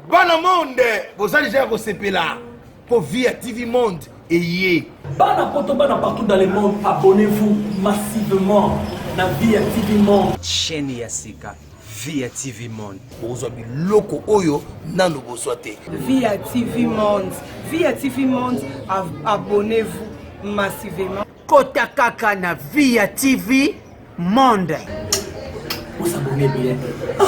Bana monde boza deja ya kosepela po vie ya TV monde eye. Bana poto bana partout dans le monde abonnez-vous massivement na vie ya TV monde. Chaîne ya sika vie ya TV monde. Bokozwa biloko oyo nanu bozwa te. Vie ya TV monde. Vie ya TV monde abonnez-vous massivement. Kota kaka na vie ya TV monde. Bosabone bien. Ah,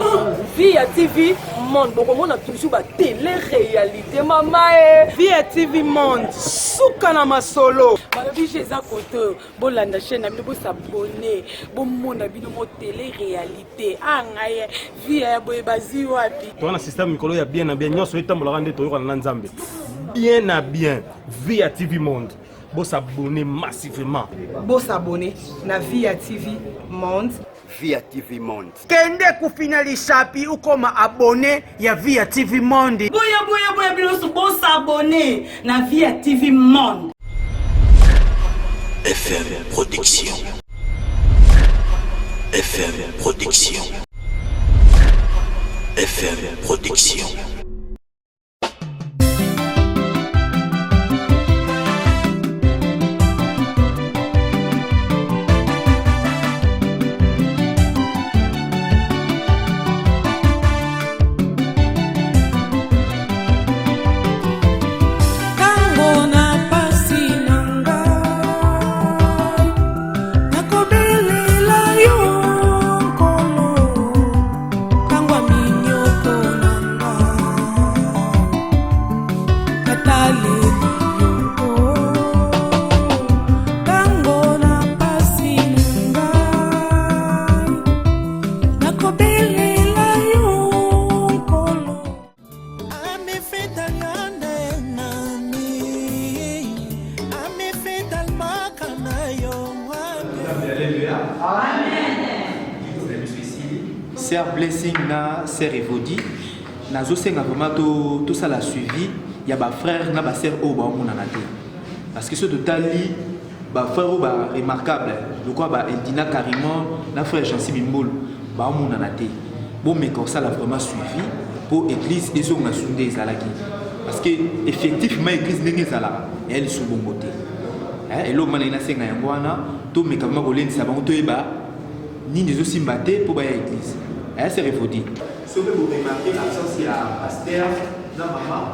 ah. Vie ya TV monde bokomona toujours ba télé réalité mama e. Vie ya TV monde suka na masolo. Balobi je eza kote bolanda chaîne na bino bosabone bomona bino mo télé réalité ah ngai vie ya boye bazwi wapi. Toza na système mikolo ya bien na bien nyonso etambolaka nde toyokana na Nzambe bien na bien vie ya TV monde. Bo s'abonner massivement. Bo s'abonner na Via TV Monde. Via TV Monde. Kende kufina lisapi ukoma abonné ya Via TV Monde. Boya boya boya bino so bo s'abonner na Via TV Monde. FM Production. FM Production. FM Production. Sœur Blessing na Sœur Evodi nazosenga vraiment to tosala suivi ya ba frères na ba sœurs oyo baomonana te parce que soki totali ba frères oyo ba remarquable lokola ba Eldina Carimo na frère Jancy Bimbolo baomonana te bomeka kosala vraiment suivi mpo église ezonga su nde ezalaki parce que effectivement église ndenge ezalaka eya lisusu bongo te eh, eloko mana nasenga yango wana tomeka vraiment kolendisa bango toyeba nini ezosimba te mpo baya église eh, c'est révodi soki boremarke absence ya pasteur na mama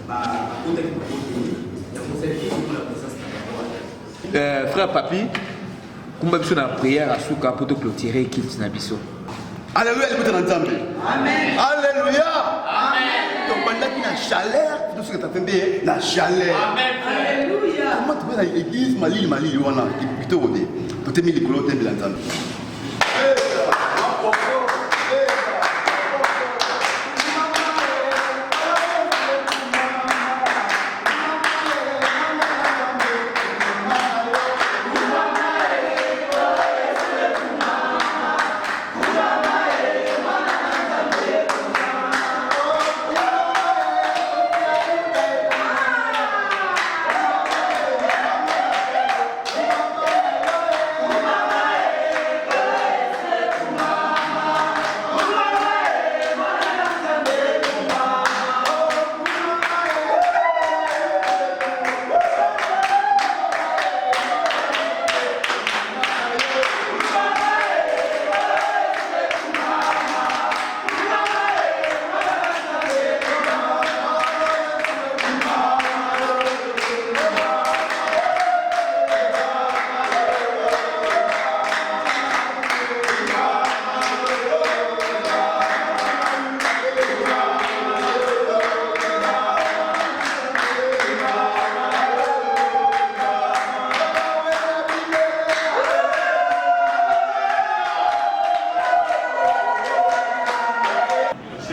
bakotaki mabondeli yango osalaki komona présence na bango wana euh, frère papi kumba biso na prière ya suka mpo toclotire culte na biso Alléluia, libota na Nzambe. Amen. Alléluia. Amen. Tobandaki na chaleur, tosuka tata nde na chaleur. Amen. Alléluia. Comment tu na église malili malili wana kitoko te. Totemi likolo tembela Nzambe.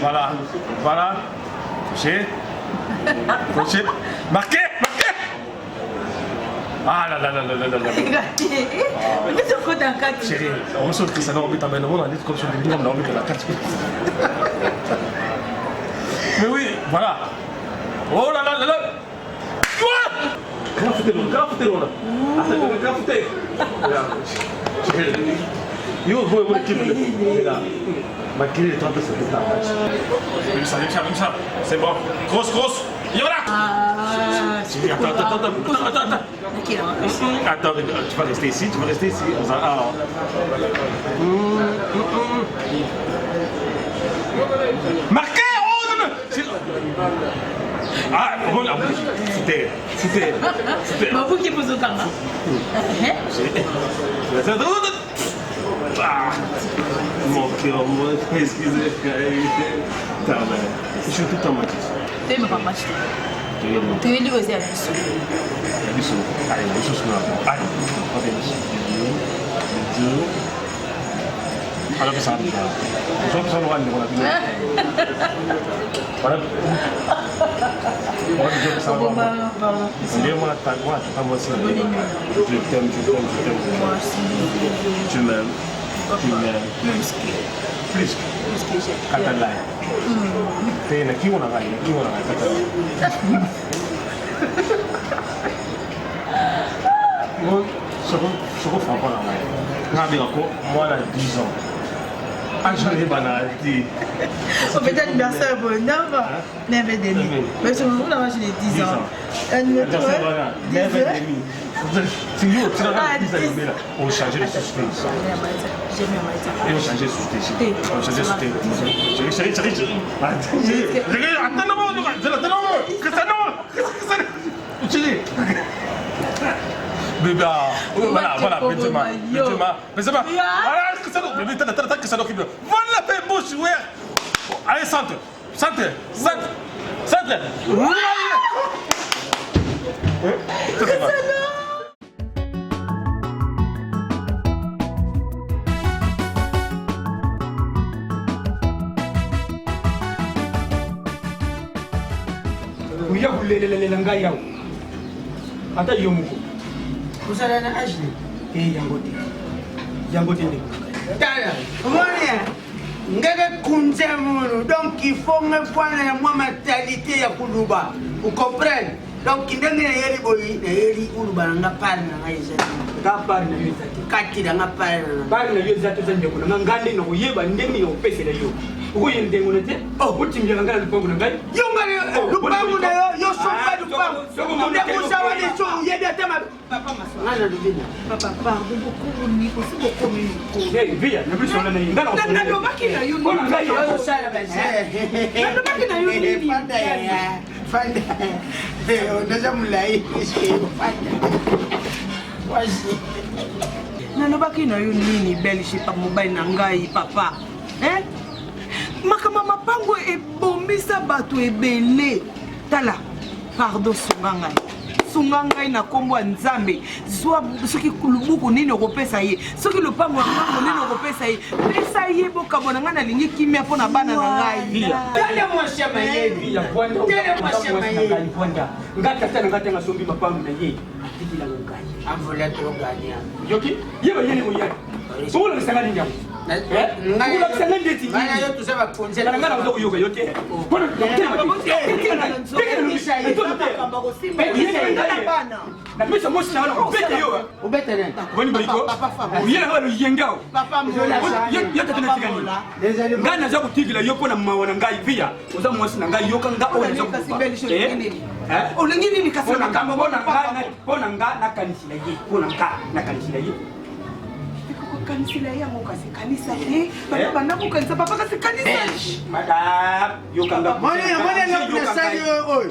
Voilà, voilà. J'ai. Coché. Marqué, marqué. Ah là là là là là là là. Chérie, on se retrouve ça, on va on a dit comme sur le on a la carte. Mais oui, voilà. Oh là là là là. Yo, vous, vous, l'équipe. Makelele, toi, c'est tout un match. Même ça, même ça, même ça. C'est bon. Grosse, grosse. Et voilà. Ah, Attends, attends, attends, attends, attends. Attends, tu vas rester ici, tu vas rester ici. On va- ah. Marqué Oh non, non C'est- Ah, bon, ah, c'était. C'était. C'était. Mabuki bozokanga. Ah, mon cœur, moi, excusez. Putain, mais je suis tout en match. Toyebaka match te. Toyeli oyo eza ya biso. Ya biso. Allez, biso sur la. Allez, ok. Deux. Alors que ça va. Je vois que ça va nous Voilà. Voilà, je ça va. Moi, ta moi, ta moi aussi. Je t'aime, je t'aime, je t'aime. Tu m'aimes. Tu m'aimes. Plus que. Plus que. Plus que j'aime. Katalai. Te na kiwa na ngai, na kiwa na ngai katalai. Moi, soko soko franco na ngai. Nga benga ko mwana 10 ans. Âge oyebana te. On fait anniversaire pour 9, 9 et demi. Mais ce moment là, j'ai 10 ans. Anniversaire voilà, 9 et demi. C'est yo, tu l'as 10 ans là. On changeait de suspense. Et on changeait de suspense. On changeait de suspense. Chérie, chérie, chérie, chérie. Chérie, attends, non, non, attends, non, Cristiano, Cristiano. Chérie. Bébé, voilà, voilà, Benzema, Benzema, Benzema. Voilà, Cristiano, bébé, attends, attends, Cristiano qui Voilà, fait un beau joueur. Allez, centre, centre, centre, centre. Cristiano. Oya kolelelalela ngai awa ata yo moko ozala na age ne e yango te, yango te ndeko. Tala, omoni ngeke kunze munu, donc il faut nge fwana na mwa mentalité ya kuluba, ucomprendre? Donc ndenge nayeli boyi, nayeli uluba na nga pare na ngai eza nga pare na yo eza te, kati na nga pare na pare na yo eza te. Oza ndeko na nga, nga nde nakoyeba ndenge ya kopesela yo. Okoye ndengo na te, otimbilaka ngai na lupango na ngai. Yo nga lupango na yo, yo somba lupango ndekusawa liso, oyebi ata nga nalobi na Papa, pardon, bokomi osi bokomi. Nalobaki na yo, nalobaki na yo nini? Fanda, naza molai, fanda. Nalobaki na yo nini, Belge pa mobali na ngai papa? Makambo ya mapango ebomisa bato ebele. Tala, pardon, sunga ngai, sunga ngai na nkombo ya Nzambe. Zwa soki lubuku nini okopesa ye, soki lopango ya ngambo nini okopesa ye, pesa ye bokambo na ngai. Nalingi kimia mpo na bana na ngai. Tala mwasi ya mayele, tala mwasi ya mayele. Nga tata na nga ntango asombi mapango na ye, atikilango ngai. Amvola togania. Yoki ye bayeli koyaki okolakisanga nini yango? Okolakisanga ndeti ngai yo toza bakonzi. Nga nakoza koyoka yo te. Napesa mwasi na wana kobeta yo. Obeta nani? Boni boyiko oye na loyenga yo tata natika nini? Ngai naza kotikela yo mpo na mawa na ngai. Via, oza mwasi na ngai, yoka nga oyo naza koba. Olingi nini kasi? Mpo na nga nakanisila ye, mpo na nga nakanisila ye. Kokanisela ye yango, kasi kanisa te. Bana banda kokanisa papa, kasi kanisa. Madame, yokanga. Moni eloko nasali oyo,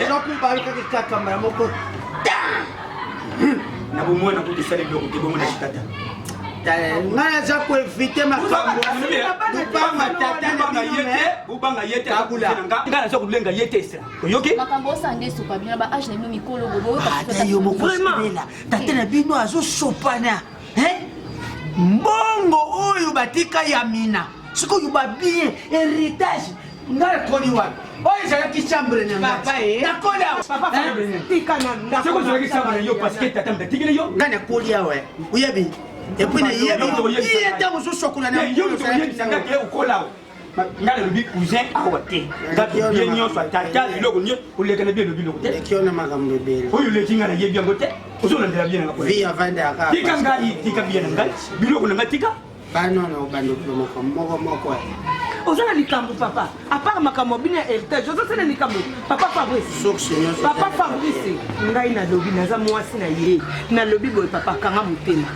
soki balukaki kaka mbala moko. Na bomwana kutu esala biloko te bongo na kitata. Ngai naza koevite makambo lupanga tata na bino. Bobanga ye te, ngai naza kolenga ye te, esra oyoki. Makambo osala nde esopa bino ba age na bino mikolo. Ata yo moko sepela, tata na bino azosopana mbongo oyo batika ya mina. Sikoyo babien héritage, ngai nakoli wapi? Oyo ezalaki chambre na ngai, nakoli awa. Soko ozalaki chambre na yo, parce que tata moto atikeli yo. Ngai nakoli awa, oyebi, et puis nayebi ye ntango ozosokola. Na yo moto oyebisanga ke okola awa. Ngai nalobi cousin awa te, nga bien nyonso atata biloko nyonso oleka na bien, elobi biloko te. Eleki yo na makambo ebele. Oyo oleki ngai nayebi yango te, ozolandela bien na ngai. Tika ngai, tika bien na ngai, biloko na ngai tika. Bana na obanda oplomaka moko moko eh. Oza na likambo papa, à part makambo bino ya héritage, oza sala likambo papa Fabrice. Source nyonso. Papa Fabrice, ngai nalobi naza mwasi na ye. Nalobi boye papa kanga motema.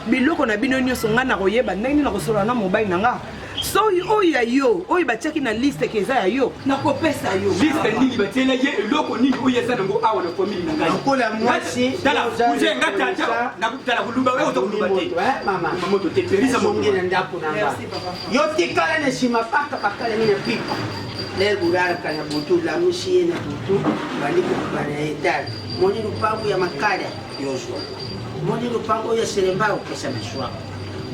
Biloko na bino nyonso ngai nakoyeba ndenge nini nakosolola na mobali na nga. Soki oyo ya yo, oyo batiaki na liste ke eza ya yo, nakopesa yo. Liste nini batiela ye eloko nini oyo eza nango awa na famille na ngai. Lokola mwasi tala kuze nga tata nakutala kuluba wewe utakuba te. Eh mama. Moto te pelisa moto. Zongi na ndako na nga. Yo tikala na nsima paka bakala na pipa. Lelo bulalaka na butu lamusi ye na butu bandi koloba na ye tala moni lupangu ya makala yozwa moni lupangu oyo ya selemba opesa miswako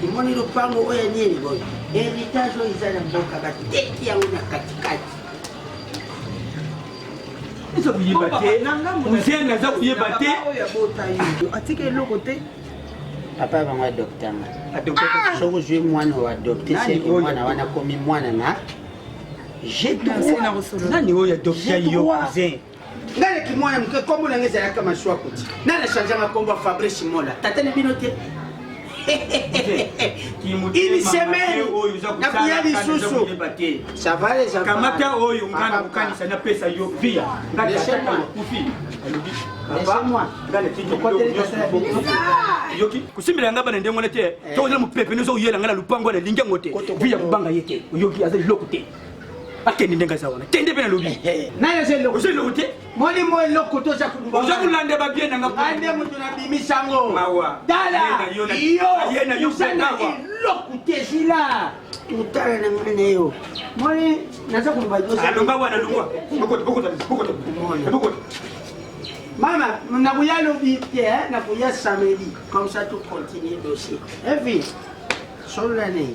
omoni lopango oyo ya nini boye héritage oyo eza na mboka bateki yango na katikati eza koyeba te mzee naza koyeba te atika eloko te papa bango adoptanga soki ozwi mwana oyo adopte seke mwana wana akomi mwana na nani oyo adopta yo cousin ngai naki mwana moke nkombo na ngai ezalaka masuwa kuti nani achangeanga nkombo ya fabrice mola tata na bino te une semaine nakuya lisusu ça va les enfants kamata oyo ngai nakokanisa napesa yo via ngai tata nakufi alobi yoki kosimbela ngai bana ndenge wana te tokozala mopepe nyonso oyela ngai na lupango wana elingi yango te via kobanga ye te oyoki aza eloko te akende ndenge aza wana kende mpe nalobi nani aza eloko oza eloko te molimo eloko to oza koluba oza kolanda babie na nga nde moto nabimisa yango mawa tala yo oza na eloko te zila totala na ngai na yo moni naza koloba alonga wana longwa mama nakoya lobi te nakoya samedi comme ça to continue dossier evi solola nini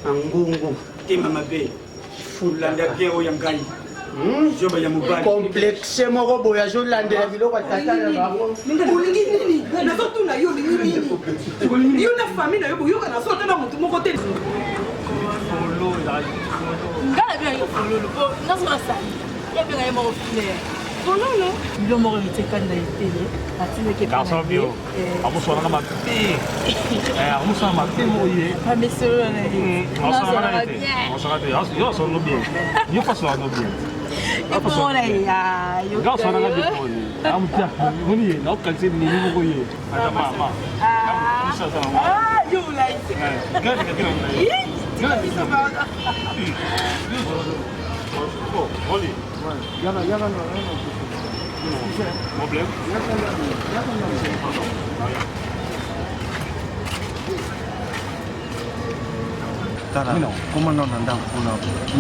mangungu motema mabe landa bien oyo ya ngai zoba ya mobali complexe moko boye azolandela biloko ya tata na bango olingi nini nazotuna yo olingi nini yo na famille na yo boyoka na so ata na motu moko te nga na bino fololo po nga so nasali ye abenga ye moko fleur fololo bilo moko etikali na etele atindaki garçon bio akoswanaka mabe akoswana mabe moko ye yo aswana bien yo fa aswana bien nga aswanaka bien amutia moni ye naokanisi nini moko ye ata mama yo olai Oli. Problème. Tala, koma nano na ndako kuna,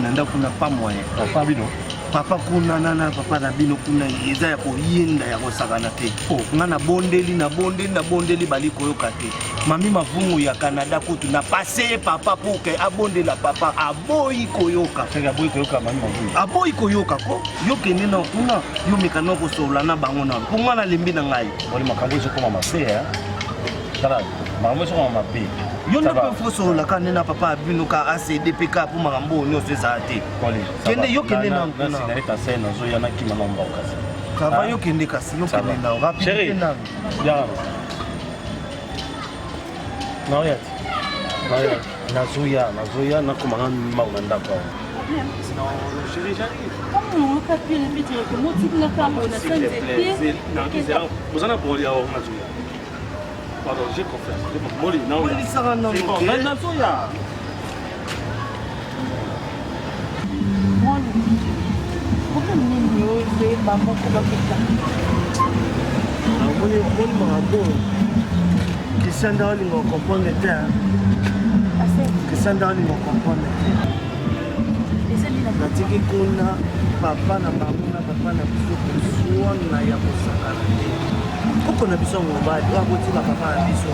na ndako kuna pas moyen. Papa bino. Papa kuna nana papa na bino kuna eza ya koyinda ya kosakana te. Oh. Nga nabondeli nabondeli nabondeli bali koyoka te. Mami Mavungu ya Canada kutu na passe ye papa pour que abondela papa aboyi koyoka. Seke aboyi koyoka mami Mavungu. Aboyi koyoka ko yo kende na kuna yo meka na kosolola na bango nano mpo nga nalembi na ngai. Boni makambo ezokoma mabe hein. Tala makambo ezokoma mabe. Yo nde mpe fo solola ka nde na papa ya bino ka acd mpe ka mpo makambo oyo nyonso ezala te. Kende yo kende na kuna. Nazoya nakima na mbao kasi. Ça va yo kende kasi yo kende na rapidité nano. Naoya te. Naoya. Nazoya, nazoya nakoma nga mbangu na ndako awa. Boza na boli awa nazoya. Pardon, j'ai confiance. Boli, naoya. Bolisaka nano C'est bon, te. nazoya. Problème nini oyo ezoyeba moko bakota Omoni omoni makambo oyo Christian nde aolinga comprendre te Christian nde aolinga comprendre te natiki kuna papa na bango na papa na biso koswana ya kosakana te koko na biso ya mobali oyo akotika papa na biso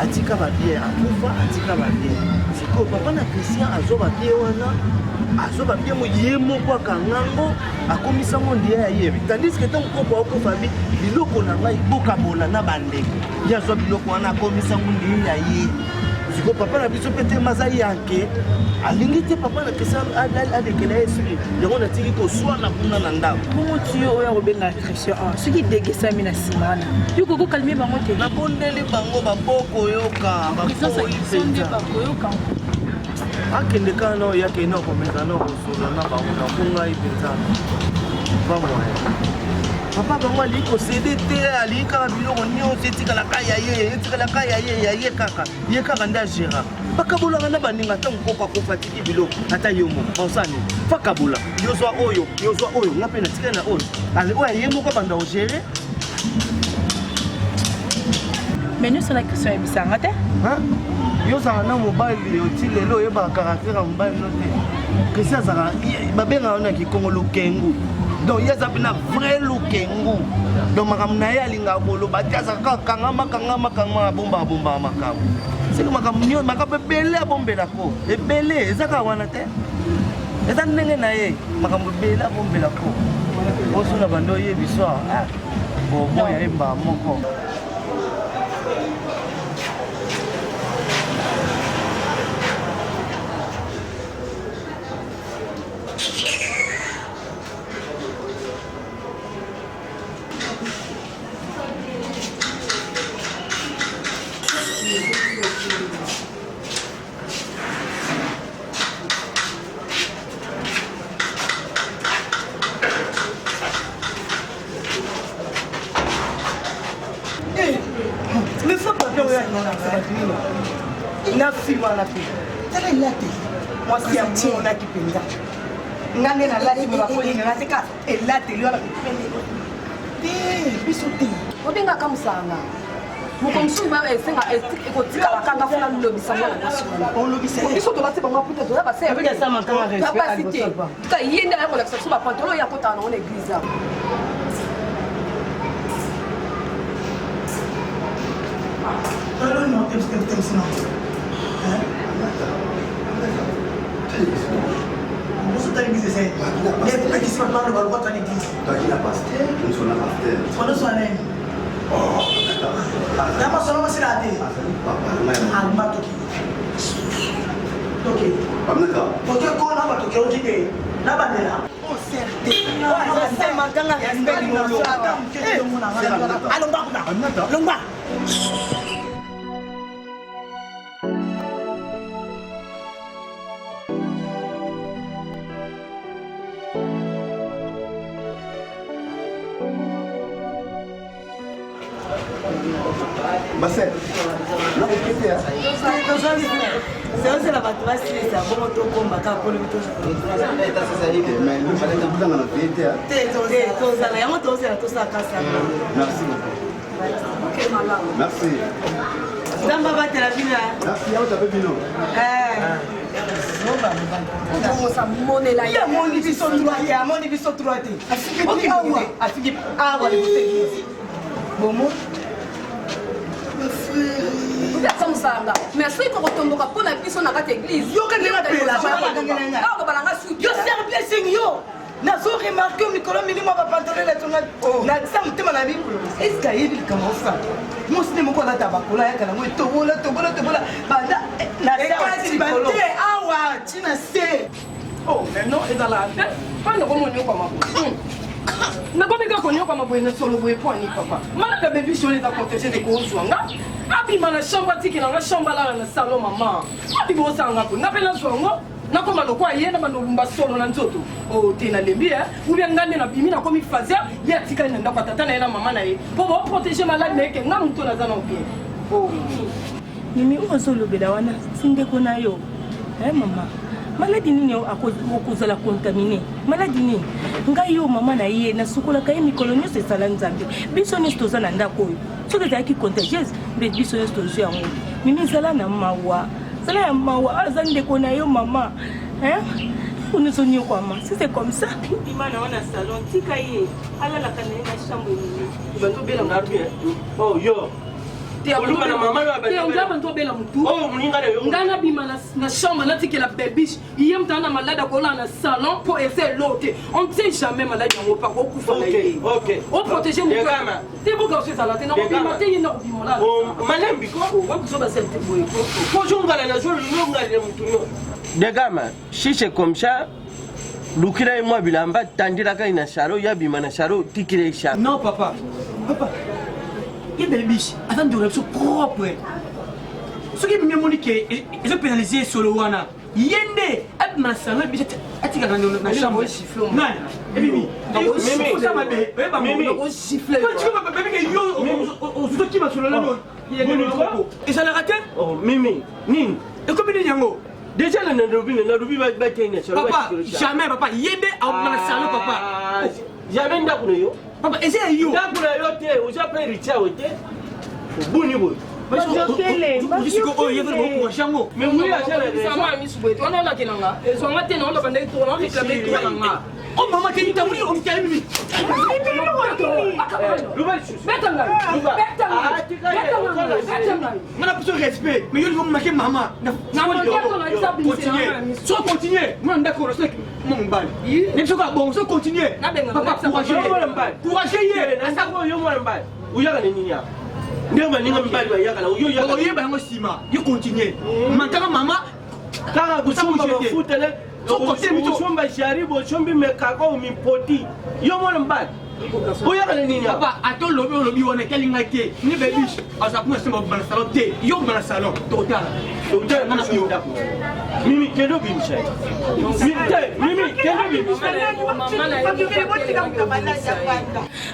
atika babie akufa atika babie sikoyo papa na christian azwa babie wana azwa babie ngo ye moko akanga ngo akomisa ngo ndiya ya ye tandis que ntango koko akufa bi biloko na ngai bokabola na bandeko ye azwa biloko wana akomisa ngo ndiye ya ye. Sikoyo papa na biso mpe te maza yanke alingi te papa na kesa alekela ye soki yango natiki koswana kuna na ndako. Bongo ti yo oyo akobenga Christian ah, soki degesami na nsima wana yo koko kalme bango te? Nabondeli bango babokoyoka baboyi mpenza. Bakoyoka. Akende kaka na oyo akende na komeka na kosolola na bango na mpo ngai mpenza bamwaya papa bango alingi kosede te, alingi kaka biloko nyonso etikalaka ya ye, etikalaka ya ye, ya ye kaka, ye kaka nde agera. Bakabolaka na baninga ntango koko akufa atiki biloko, ata yo moko baosala nini? Fakabola, yo zwa oyo, yo zwa oyo, nga mpe natikali na oyo, oyo ye moko abanda kogere. Mais nyonso na Christian ayebisanga te. Yo ozalaka na mobali oti lelo oyebaka caractère ya mobali no te. Christian azalaka, babengaka na kikongo lukengu, donc ye aza mpena vrai lukengu, donc makambo na ye alingaka koloba te, azalaka kaka kangama kangama kangama, abombaka bombaka makambo, seke makambo nyonso, makambo ebele abombelako ebele, eza kaka wana te, eza ndenge na ye, makambo ebele abombelako oso na bando oyebi so boboya ye mbaa moko. Na fi wana mpe tala elateli mwasi ya monaki mpenza nga nde nalati me bakolinga nga te ka elateli wana te biso te. Obengaka mosanga moko mosusu esenga ekotikala kaka fona lobisa mwana mwasi wana. Biso tolati bango aputa, toza basebasi te. Tika ye nde aya kolakisa biso bapantolo oyo akotaka nango na eglise awa. Longwa. Marcel, tozozela bato basilisa bongo tokomba kaka polo. Te, tozala yango, tozela tosala kasa. Merci beaucoup. Merci. Nzambe abatela bino. Merci, awa tape bino. Ye amoni biso droit te, amoni biso droit te. Oki awa, afiki awa liboso eglise. Bomo. Ata mosanga, mais soki kokotomboka mpo na biso na kati eglise. Yoka ndenge apela, balanga suki. Yo ser blessing yo. Nazo remarke mikolo milimo bapantolo elatonga natisa motema na bikolo. Eske ayebi likambo osala? Mwasi nde moko alata bakola ayaka nango etobola tobola tobola banda ekati bate awa ntina se. Oh, mais non, ezalaka te. Mpo nakomi onyokwama boye. Nakomi kaka konyokwama boye na solo boye mpo ani papa. Malaka bebi solo eza protege de kozwa nga. Abima na chambre atikela nga chambre alala na salon mama. Wapi bosala nga boye? Nga mpe nazwa yango. Nakoma lokwa ye na bandolumba solo na nzoto. Oh, te nalembi eh. Ou bien nga nde nabimi nakomi fazer, ye atikali na ndako ya tata na ye na mama na ye. Mpo ba protéger malade na ye ke nga moto naza na bien. Oh. Mimi, oyo ozolobela wana si ndeko na yo eh, mama maladi nini okozala contamine maladi nini? Ngai yo mama na ye nasukolaka ye mikolo nyonso, esala Nzambe. Biso nyonso toza na ndako oyo, soki ezalaki contagieuse mpe biso nyonso tozwi yango. Mimi, zala na mawa, zala ya mawa, aza ndeko na yo mama nyonso nyokwama. Si c'est comme ça, bima na wana salon, tika ye alalaka na ye na chambre. Mimi Bazobela nga bien. Oh yo. Te onga bantu obela mutu. Nga nabima na chambre natikela belbiche ye moto ana malade akolala na salon mpo eza elo te. On ne sait jamais malade yango pa kokufa na ye. Oprotege moto te bo garçon ezala te nakobima te ye nakobima olala. Malembi ko. Wakuzo basali te boye ko. Kozongala na zolo nongala na mutu nyonso. Degama, si c'est comme ça, lukila ye mwa bilamba tandelaka ye na salon ye abima na salon otikela ye chambre. Non papa, papa, ye belbiche aza ndeko na biso propre. Soki mimi amoni ke ezo pénaliser ye solo wana, ye nde abima na salon biche atikaka na chambre. Nani? Ebimi. Osa mabe, oyeba ngo. Baby ke yo ozokima solo lano. Ezalaka te? Mimi, nini? Ekomi nini yango? Déjà na nalobi nalobi batei na salon. Papa, jamais papa, ye nde abima na salon papa. Jamais ndako na yo. Papa, eza ya yo. Ndako na yo te, oza mpe héritier awe te. Obuni boye. Ezwanga te naoloba ndenge to nareklame droit na nga. Oh mama ke ntamuli omikali mimi. Beta ngai. Beta ngai. Beta ngai. Beta ngai. Nga na biso respect, mais yo lingo make mama. Continue. So continue. Mwana ndako na soki mwa mobali. Na biso ka bongo so continue. Papa courage. Courage ye. Asako yo mwana mobali. Oyaka na nini awa? Ndenge baninga mibali bayaka na yo yaka. Oyeba yango nsima. Yo continue. Mantaka mama kaka kosomba mafuta ne osomba jaribo osombi mekako mipoti yo mwana mobali oyaka na nini papa ata olobi olobi wana etali ngai te ni bebiche aza kuna semba obima na salon te yo obima na salon tokotala tokotala na yo mimi kende obimisa ye te mimi kende obimisa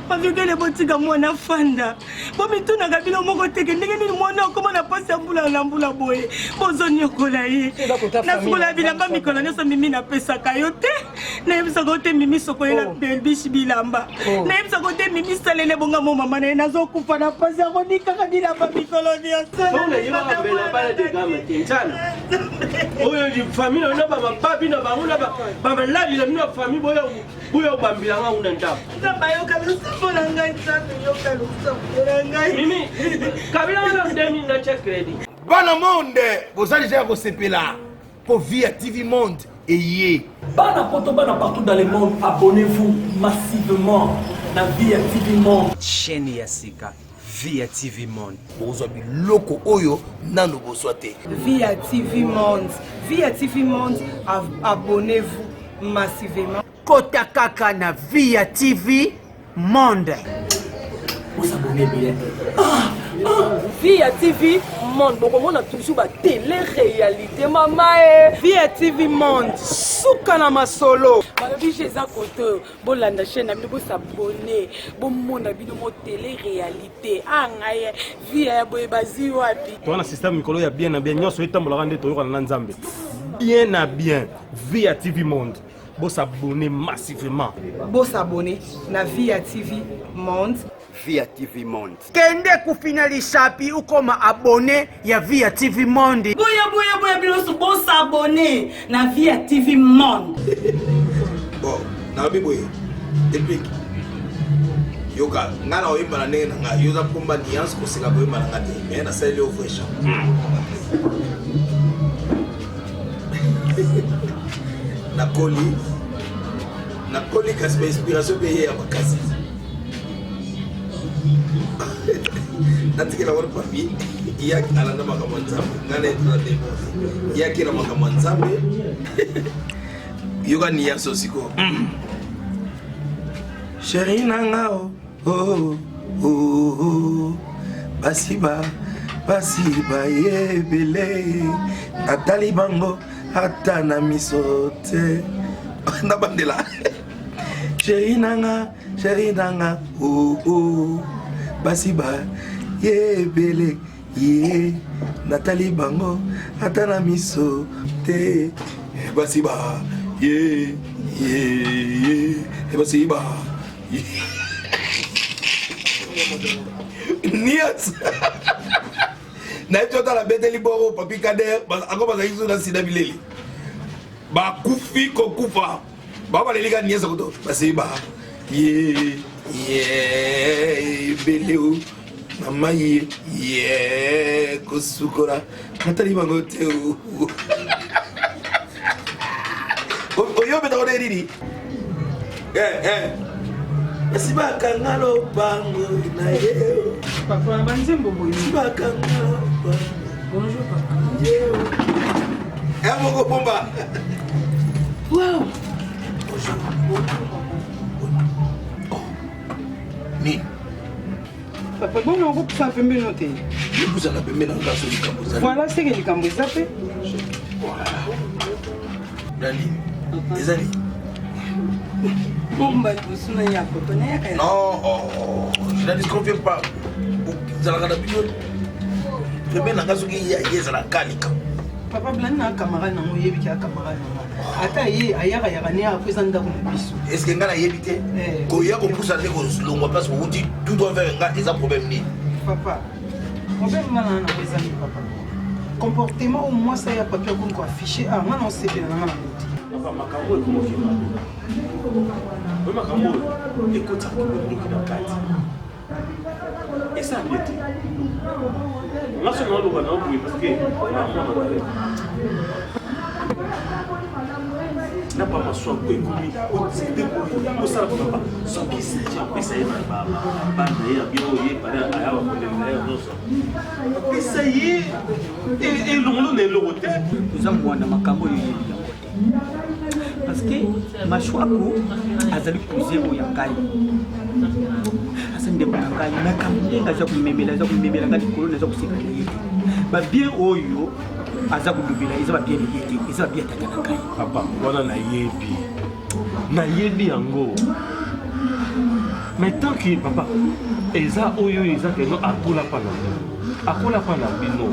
Baviokele botika mwana fanda bomitunaka bino moko teke ndenge nini mwana akoma na mpasi ya mbula na mbula boye bozoniokola ye nasukola bilamba mikolo nyonso mimi napesaka yo te nayebisaka yo te mimi sokolela oh. belbishi bilamba oh. nayebisaka yo te mimi salele bonga mo mama na ye nazokufa na mpasi ya konikaka bilamba mikolo nyonso oyo famille na bamababi na bango na bamaladi na bino ya famille boya Boya obambila nga una ndako. Nzambe ayoka losambo na ngai, Nzambe yoka losambo na ngai. Mimi, kabila wana ndeni na check credit. Bana monde, boza deja ya kosepela po vie ya TV monde eye. Bana poto bana partout dans le monde, abonnez-vous massivement na vie ya TV Monde. Chaîne ya sika Via TV Monde. Bokozwa biloko oyo nano bozwa te. Via TV Monde. Via TV Monde, abonnez-vous massivement. Kota kaka na Via TV Monde. Bosabone ebele. Ah, ah, Via TV Monde bokomona toujours ba télé réalité mama e. Via TV Monde suka na masolo. Balobi eza kote bolanda chaîne na bino bosabone bomona bino mo télé réalité a ah, ngai vie ya boye bazwi wapi toza na système mikolo ya bien na bien nyonso etambolaka nde toyokana na nzambe bien na bien vie ya tv monde bosabone massivement bosabone na vie ya tv monde Via TV Monde. Kende kufina lisapi ukoma abonné ya Via TV Monde. Boya boya boya bino nyonso bosabone na Via TV Monde. Bon, nalobi boye Deplick yoka ngai na oyemba na ndenge na ngai yo oza pomba nuance koseka koyemba na ngai te mais nasaleli yo vrai chant nakoli nakoli kasi ba inspiration mpe ye ya makasi natikela wana papi yaki alanda makambo ya nzambe ngai na ye toza demo yaki na makambo ya nzambe yoka niyaso sikoyo sheri na nga o oh, oh, oh, basi ba basi baye ebele natali bango ata na miso te nabandela sheri nanga sheri nanga oh, oh. basi ba ye ebele ye natali bango ata na miso te basi ba ye ye ye basi ba nias nayebi otala beteli boro papi kader ako bazalaki so na sida bileli bakufi kokufa bao baleli ka nias koto basi ba ye ye ebele o. Na mai ye kosukola natali bango te. Oyo obetaka nde nini? Esi bakanga lopango na ye. Papa, banzembo boye. Esi bakanga lopango. Bonjour papa. Ya moko pomba. Wow. Bonjour. Oh. Nini? Papa, bongo okopusana pembeni no te. Epusana pembeni na nga so likambo ezali. Voilà, seke likambo eza pe. Voilà. Nani? Ezali. Bomba liboso na ya papa na yaka. Non, oh, je ne disconfie pas. Ezalaka na bino pembeni na nga soki ye ezalaka likambo. Papa blani na camarade nango oyebi ke camarade nanga ata ye ayakayaka ne ako eza ndako na biso. Est ce que nga nayebi te koya kopusa nde kolongwa place bowuti tout droit vers nga eza problème nini? Papa, problème nga na nango eza nini papa? Comportement oyo mwasi aya papi akomi koaffiche ah nga na osepela na nga nango te. Papa, makambo oyo ekomoki mabe. Oyo makambo oyo ekotaka ndoki na kati. Eza bien te. Nga soki naloba na yo boye parce que na mwana na yo. Na ba maswako ekomi otinde boye osala papa soki Serge apesa ye bana ye ya bien oyo ye pale aya bakolela na ye nyonso apesa ye elongolo na eloko te. Oza mwana makambo oyo oyebi yango te parce que mashwaku azali cousin oyo ya ngai aza ndeko na ngai makambo ndenge aza komemela aza komemela ngai likolo naza koseka na ye te babien oyo aza kolobela eza babien na ye te eza babien ya tata na ngai papa wana nayebi nayebi yango mais tant que papa eza oyo eza keno akola pa na bino akola pa na bino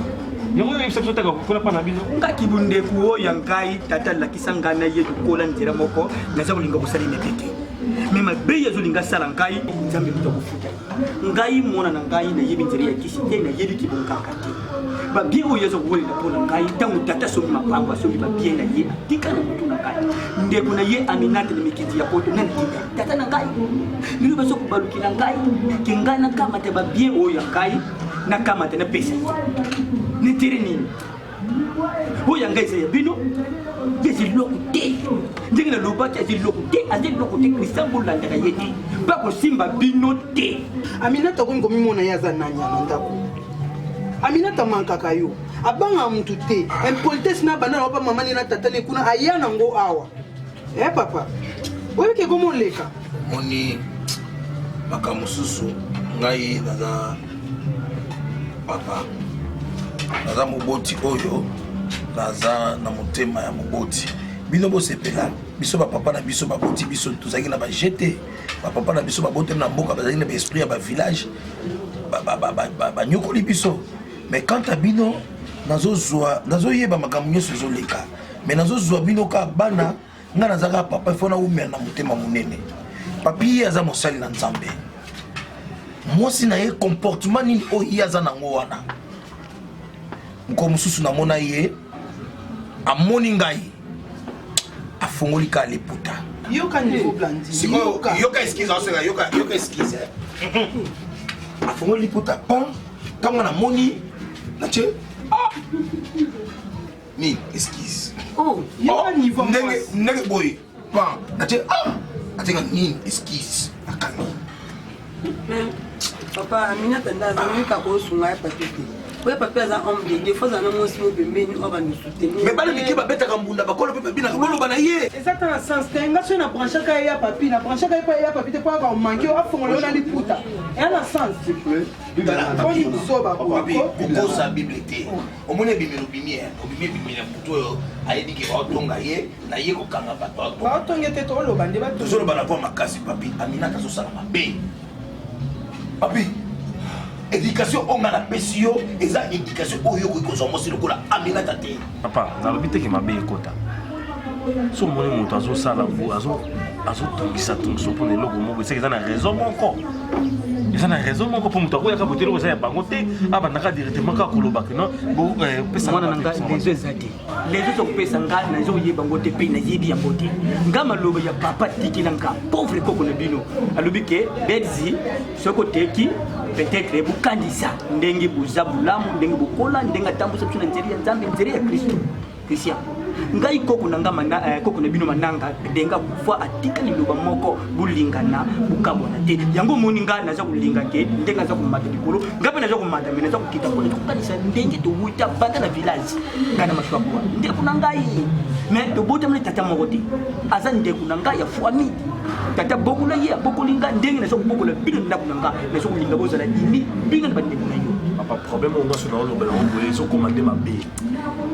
yango oyo oyebisa biso taka kokola pa na bino nga kibundeku oyo ya ngai tata alakisa ngai na ye tokola nzela moko naza kolinga kosala ye mabe te me mabe ye azolinga asala ngai nzambe moto akofuta ye ngai mwana na ngai nayebi nzela ya kisi te nayebi kibongaka te babie oyo aza kowelela mpo na ngai ntango tata asombi mapango asombi babie na ye atika na motu na ngai ndeko na ye aminata na mikiti ya poto nani tinda tata na ngai lelo baza kobalukela ngai ke ngai nakamata babie oyo ya ngai nakamata napesa ye netere nini oyo ya ngai eza ya bino ye eza eloko te ndenge nalobaki aza eloko te aza eloko te kristian bolandaka ye te mpe akosimba bino te Aminata akomi komimona ye aza nani na ndako. Aminata mankaka yo. Abangaka mutu te. Impolitesse na banda na pa mama ne na tata ne kuna aya nango awa. Eh papa. Oyebi ke komo leka. Moni makambo mosusu ngai naza papa naza moboti oyo naza na motema ya moboti bino bosepela biso bapapa na biso baboti biso tozalaki na baje te bapapa na biso babotami na mboka bazalaki na baesprit ya bavillage banyokoli biso mais quant à bino nazozwa nazoyeba makambo nyonso ezoleka mais nazozwa bino kaka bana ngai naza kaka papa ifo naumela na motema monene papi ye aza mosali na nzambe mwasi na ye comportement nini oyo ye aza nango wana mokolo mosusu namona ye amoni ngai afongoli kaka liputa yoka niveau blandi sikoyo yoka excuse aosenga yoka yoka excuse eh. afongoli liputa pan ntango namoni natie ah! nini excuse oh, yoka oh, niveau ndenge ndenge boye pan natie ah! atenga nini excuse akangi papa aminata nde azangi kaka kosunga ya papi te oyo papi aza homme de dieu fo azala na mwasi mo pembeni oyo abandi soutenir mais bana mike babetaka mbunda bakolo mpe babinaka boloba na ye eza ta na sens te nga soki na branchaka ye ya papi na branchaka ye mpo ya papi te mpo aka omanke afongola yo na liputa eya na sens boni buzoba kokosa bible te omoni ebimeli obimi eh, obimi ebimeli ya motu oyo ayebi ke baotonga ye na ye kokanga bato baotonge te toloba nde tozoloba na voi makasi papi aminata azosala mabe papi éducation oyo ngai napesi yo eza éducation oyo okoki kozwa mwasi lokola aminata te papa nalobi teke mabe ekota Soki omoni moto azosala azotungisa tungisa mpo na eloko moko eseke eza na raison moko eza na raison moko mpo moto akoyaka bote eloko eza ya bango te abandaka directement kaka koloba ke non mwana na nga lezo eza te lezo eza kopesa nga naza koyeba yango te mpe nayebi yango te nga maloba ya papa atikela nga pauvre koko na bino alobi ke bedzi soki oteki peut-être bokandisa ndenge boza bolamu ndenge bokola ndenge atambusa biso na nzela ya nzambe nzela ya kristo Christian ngai koko na nga mana, eh, koko na bino mananga ndenge akufa atika liloba moko bolingana bokabwana te yango omoni nga naza kolinga ke ndenge aza komata likolo nga mpe naza komata me naza kokita mpona tokokanisa ndenge towuta banda na village ngai na mashwakua ndeko na ngai me tobotamani tata moko te aza ndeko na ngai ya famille tata bokola ye abokoli nga ndenge naza kobokola bino na ndako na nga naza kolinga bozala ini bino na bandeko na yo papa problème oyo nyonso naolobela yango boye ezokoma nde mabe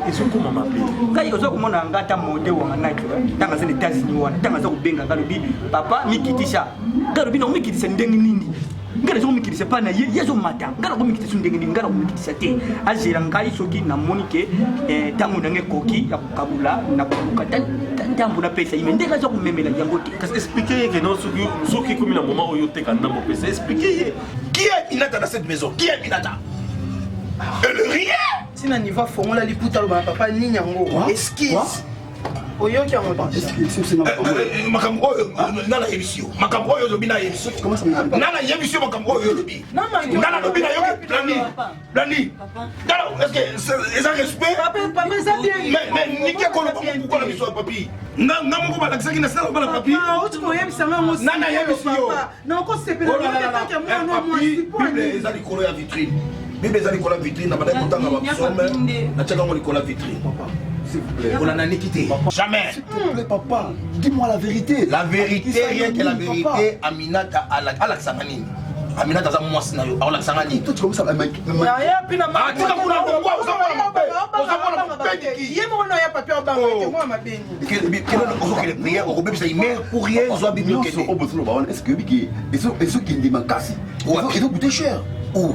ezokoma mabe ngai oza komona nga ata mode wanga naki ntango aza na états-unis wana ntango aza kobenga nga alobi papa mikitisa ngai alobi nakomikitisa ndenge nini ngai naza komikitisa mpa na ye ye azomata ngai nakomikitisa ndenge nini ngai nakomikitisa te azela ngai soki namoni ke ntango eh, na ngai ekoki ya kokabula nakoluka ntambo napesa ye me ndenge aza komemela yango te kasi explike ye ke non soki ekomi na moment oyo oteka ndambo opesa explike ye qui est Minata dans cette maison qui est Minata Elle rien Tina niveau afongola liputa aloba na papa nini yango excuse oyoki yango makambo oyo nga nayebisi yo makambo oyo olobi nayebisi yo nga nayebisi yo makambo oyo olobi nga nalobi nayoki blandi blandi tala est-ce eza respect mais niki akoloba mokukola biso ya papi nga moko balakisaki na sala bana papi nga nayebisi yo bible eza likolo ya vitrine bible eza likolo ya vitrine na bandaki kotanga bapsaume natiaka yango likolo ya vitrine kolanda niki te jamais s'il te plaît papa dis-moi la vérité la vérité rien que la vérité aminata alakisaka nini aminata aza mwasi na yo akolakisanga nini atika kuna oza mwana mabe oza mwana mabe ye moko na ya papier obanga te mwana mabe ozokende prière okobebisa imer pour rien ozwa bible okende oyo bozoloba wana est ce que oyebi ke ezokende makasi ezocoute cher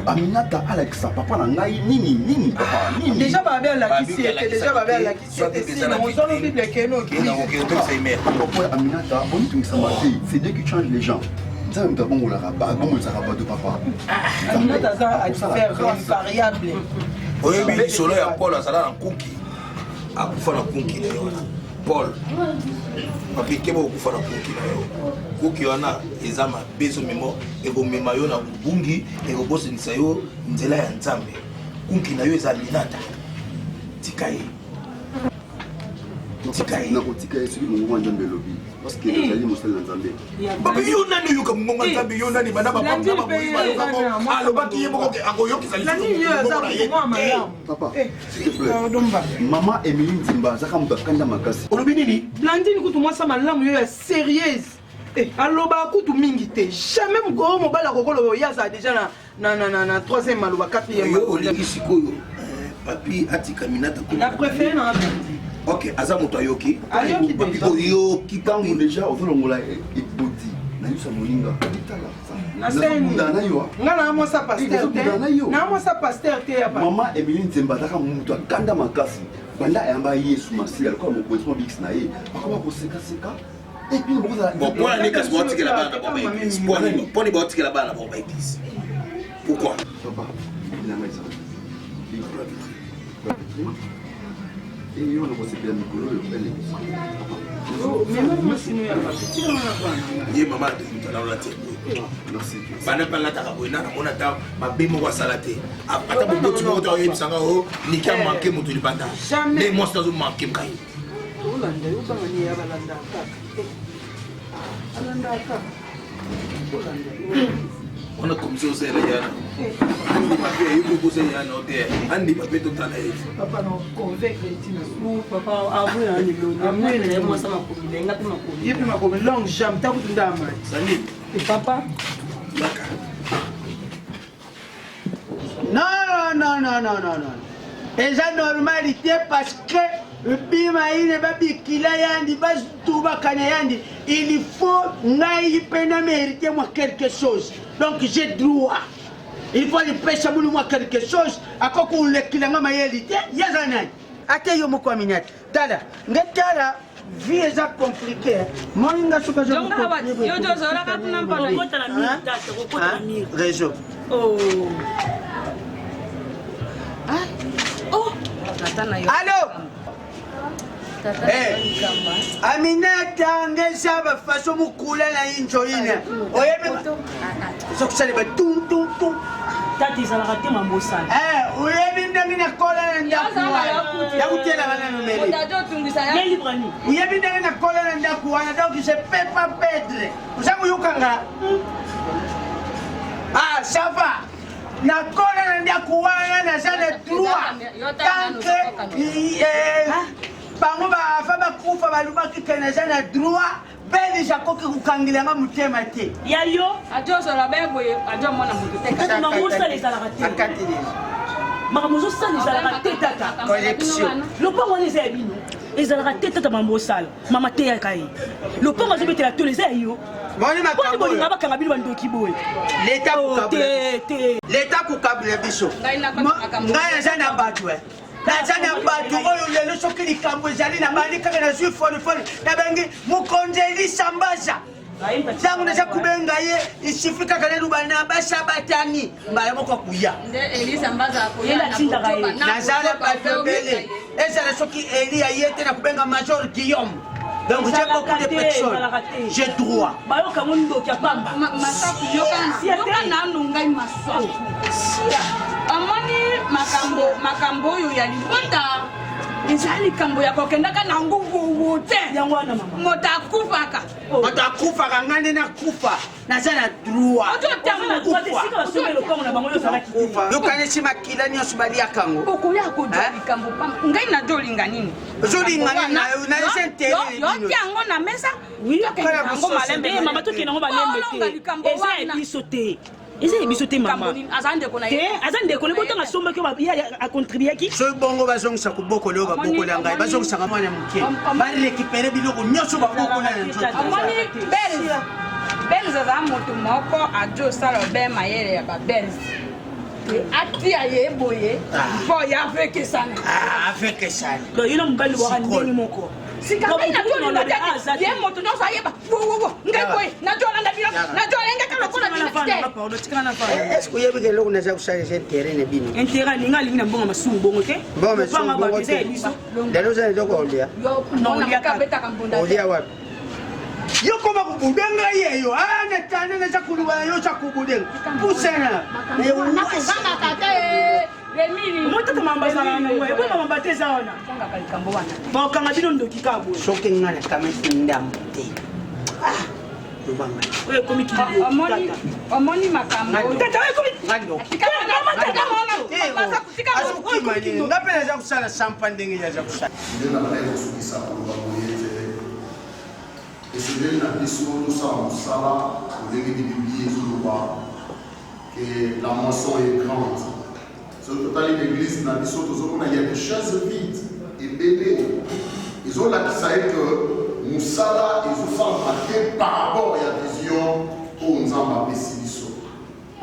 aminata alakisa papa na ngai nini nini papa nini deja babe alakisi ete deja babe alakisi ete sino ozwano bible ekende okobebisa imer papa aminata bomitungisama te c'est dieu qui change les gens nzambe moto abongolaka abongolisaka bato papa aminata aza variable oyebi lisolo ya paul azala na nkuki akufa na kunki na ye wana paul papi keba okufa na kunki na yo kunki wana eza mabe ezomema ekomema yo na bobungi ekobosanisa yo nzela ya nzambe kunki na yo eza minata tika ye tika ye nakotika ye soki mongongo ya nzambe elobi parce que nazali mosali na nzambe Papi yo nani oyoka mongongo ya Nzambe yo nani banda bamoyizi alobaki ye moko akoyokisa lisusu na ye papa s'il te plaît mama Emilie Nzimba azaka moto akanda makasi olobi nini Blandine kutu mwasi malamu yo ya sérieuse eh, alobaka kutu mingi te jamais mokolo mobali akokoloba ye azala déjà na, na, na, na, na troisième maloba quatrième yo olingi sikoyo eh, papi atika minata na préféré na Blandine ok aza moto ayoki ayoki oyoki ntango deja ozolongola eboti na miso ya moninga nga na mwasa pasteur te na mwasa pasteur te ya mama Emilie Nzemba azalaka moto akanda makasi banda ayamba Yesu Masiya lokola mokonzi mwa bikisi na ye akoma kosekaseka bon mpo na nini kasi baotikela bana na bango baeglise mpo nini baotikela bana na bango baeglise pourquoi papa bilanga eza eyo nakosepela mikolo oyo elekisi ye mama nalola te banda mpe alataka boye na namona ata mabe moko asala te ata boboti moko te oyebisanga o niki amanke moto libanda nde mwasi nazo manke ngai olanda yo obanga nini ya balandaka kaka alandaka kaka olanda wana komisi ozela yana andima mpe ayebi okoza yana o te andima mpe totala ye papa na convaincre ntina papa avoué na liloni ye mwasa makomi na nga mpe makomi ye mpe makomi longue jambe ta kutu nda amati sani papa yaka Non, non, non, non, non, non. Eza normal te parce que bima ine babikila yandi batubakana yandi il faut ngai mpe na mérite moi quelque chose donc j'ai droit il faut lipesa bino mwa quelque chose akoki kolekila nga mayeli te ye aza nani ate yo moko aminata tala nge tala. Vie eza compliqué. Moni nga soki azo Jonga awa, yo jo ozalaka kuna mpona Okota na mur, tata, okota na mur. Réseau. Oh. Oh. Tata na yo. Allô? Eh, Aminata ngeza ba façon mukula na injo ine. Oyebi ezokusala ba tum tum tum. Tata ezalaka te mambo osala. Eh, oyebi ndenge nakola na ndako wana. Ya kutela bana nomeli. Ye libre ni. Oyebi ndenge nakola na ndako wana donc je peux pas perdre. Oza koyoka nga? Ah, ça va. Nakola na ndako wana naza na droit. Tant que eh, bango bafa bakufa balobaki ke naza na droit belge akoki kokangela nga motema te. Ya yo. Ajo ozala be boye, ajo omona moto te. Tata makambo osala ezalaka te. Makambo ozosala ezalaka te tata. Collection. Lopango wana eza ya bino. Ezalaka te tata makambo osala. Mama teyaka ye. Lopango azobetela tolo eza ya yo. Boni makambo bolinga bakanga bino bandoki boye. Leta Oh, te te. Leta kokabula biso. Ngai naza na bato eh. Naza na bato oyo lelo soki likambo ezali na bandi kaka nazwi fonifoni nabengi mokonzi Elisa Mbaza. Ntango naza kobenga ye isifi kaka naluba na basabatani mbala moko akuya. Naza na bato ebele ezala soki Eli aye te nakobenga Major Guillaume. Donc j'ai beaucoup de personnes. J'ai droit. Bayoka ngo ndoki ya pamba. Masaku yoka nanu ngai masaku. Omoni makambo makambo oyo ya libota eza likambo ya kokendaka na ngugugu te. Yango wana mama. Moto akufaka. Moto akufaka ngai nde nakufa. Naza na droit. Yokanisi makila nyonso baliaka yango. Okoya kozwa likambo pamba. Ngai nazo olinga nini? Ozolinga nini na yo? Na eza intérêt na bino. Yotia yango na mesa. Tokende yango malembe. Eh, mama tokende yango malembe te. Eza ya biso te. Eza ya biso te mama. Aza ndeko na ye. Te, aza ndeko na ye. Botanga asombaki oyo ye acontribuaki. Soki bongo bazongisa kobokoli oyo babokola ngai, bazongisaka mwana moke. Barekipere biloko nyonso babokola na nzoto. Omoni Belge. Belge aza moto moko ajo osala be mayele ya ba Belge. Atia ye boye mpo ya avekesana. Avekesana. Donc yo na mobali waka ndenge moko. Sika ngai nazolinga te ye moto nyonso ayeba wowowo ngai boye nazolanda bino nazolengaka lokola bino te. Est-ce que oyebi ke eloko naza kosala eza intérêt na bino? Intérêt alingi alingi na mbongo masumu bongo te. Mbongo masumu bongo te. Lelo oza na eloko ya kolia? Olia wapi? Yo koma kobudenga ye yo ah, natanda naza koluba na yo oza kobudenga pusana nakogangaka te Omotata mamba ezalaka na ngo ebonga mamba te eza wana bakokanga bino ndoki kaka boye soki nga nakamati ndambo te ah, lobanga oyo ekomi omoni makambo tata oyo ekomi azokima nini nga mpe naza kosala sampa ndenge aza kosala nde na bandaki kosukisa koloba boye ete esengeli na biso tosala mosala lolenge nini biblia ezoloba que la moisson est grande soki totali na église na biso tozomona ya des chaises vides ebele ezolakisa ye que mosala ezosalama te par rapport ya vision oyo nzambe apesi biso.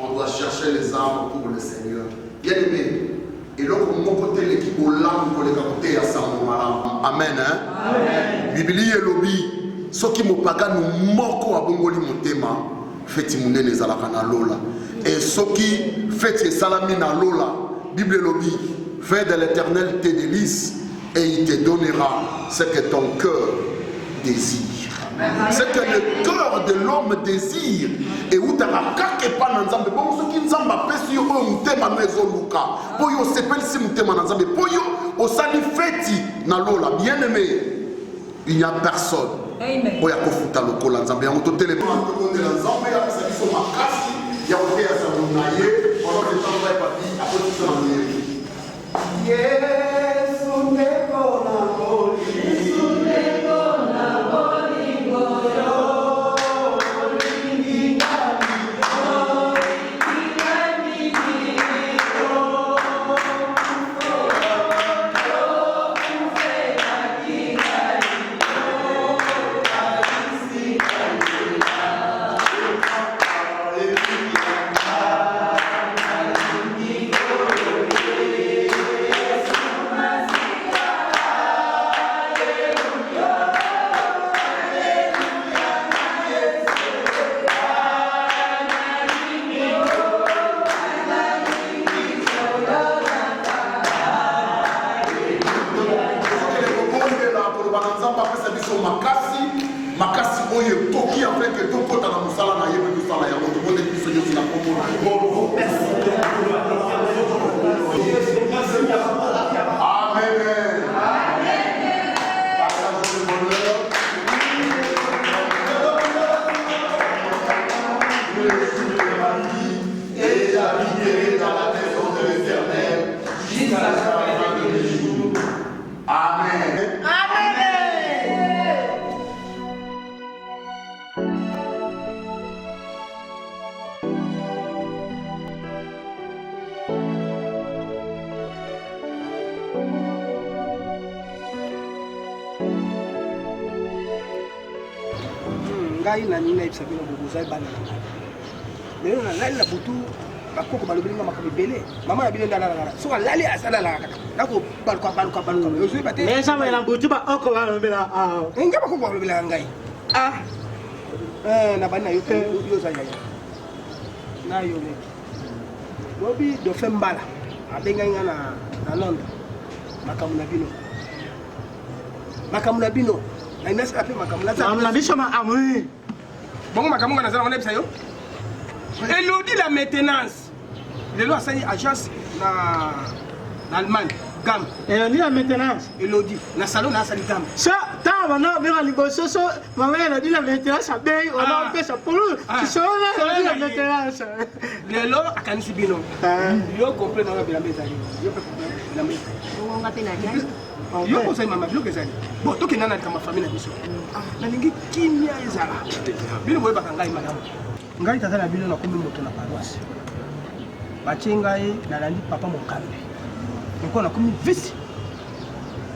On doit chercher les âmes pour le Seigneur. Bien aimé, eloko moko te eleki bolamu koleka koteya sango malamu. Amen, hein? Amen. Biblia elobi soki mopagano moko abongoli motema, feti monene ezalaka na lola. Et soki feti esalami na lola, Bible elobi fais de l'Éternel tes délices et il te donnera ce que ton cœur désire. Ce que le cœur de l'homme désire eutaka kaka epai na Nzambe. Bongo soki Nzambe apesi yo oyo motema no ezoluka, mpo yo osepelisi motema na Nzambe, mpo yo osali feti na lola, bien aimé, il n'y a personne oyo akofuta lokola Nzambe. Yango totelema, tobondela Nzambe apesa biso makasi ya koteya sango na ye pendant que ntango ya papi akotisa na moyemi. Yesu ndeko na bolingo yo olingi les jours de ma vie et j'habiterai dans la maison de l'Éternel jusqu'à la fin de mes jours. Amen. Ngai nalingi nayebisa bino bozali bana na ngai. Lelo nalali na butu, bakoko balobeli nga makambo ebele. Mama na bino nde alalaka, soki alali asalalaka kaka nakobaluka baluka baluka, ozoyeba te. Na butu bakoko balobela awa. Ngai bakoko balobelaka ngai. Ah, na bani na yo, yo oza yaya na yo leki. Lobi dauphin Mbala abengaki nga na Londres, makambo na bino, makambo na bino nasala mpe makambo na biso maamri bongo. Makambo nga naza nango, nayebisa yo. Elodi la maintenance lelo asali agence na Allemagne, gamme. Elodi la maintenance. Elodi na salon na asali gamme. So ntango bana obenga liboso, so mama Elodi la maintenance abengi, ona opesa pulu sisona Elodi la maintenance. Lelo akanisi bino, yo complet nanga, bilamba ezali, yo mpe complet, bilamba ezali, yo kozali mama, biloko ezali. Bon, tokenda na likambo ya famille na biso. Nalingi kimia ezala. Bino boyebaka ngai malamu, ngai tata na bino, nakomi moto na paroisse, batie ngai, nalandi papa Mokambi lokola nakomi vice.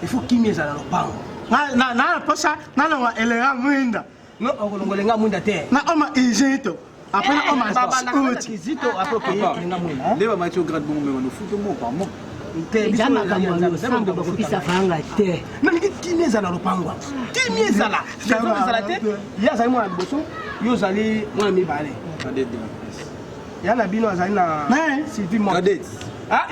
Il faut kimia ezala lopango. Na posa nalongwa elenga mwinda. Non, okolongola elenga mwinda te. Na oma Izito, après na oma. Kizito, après okeye elenga mwinda. Nde bamati au grade bongo, mais banofuta mo par mois. Eza makambo ya losambo, bakopisa fanga te. Nalingi kimia ezala lopango, kimia ezala, ezala te. Ye azali mwana liboso, yo ozali mwana mibale. Ya na bino azali na Sylvie Mo. Ah,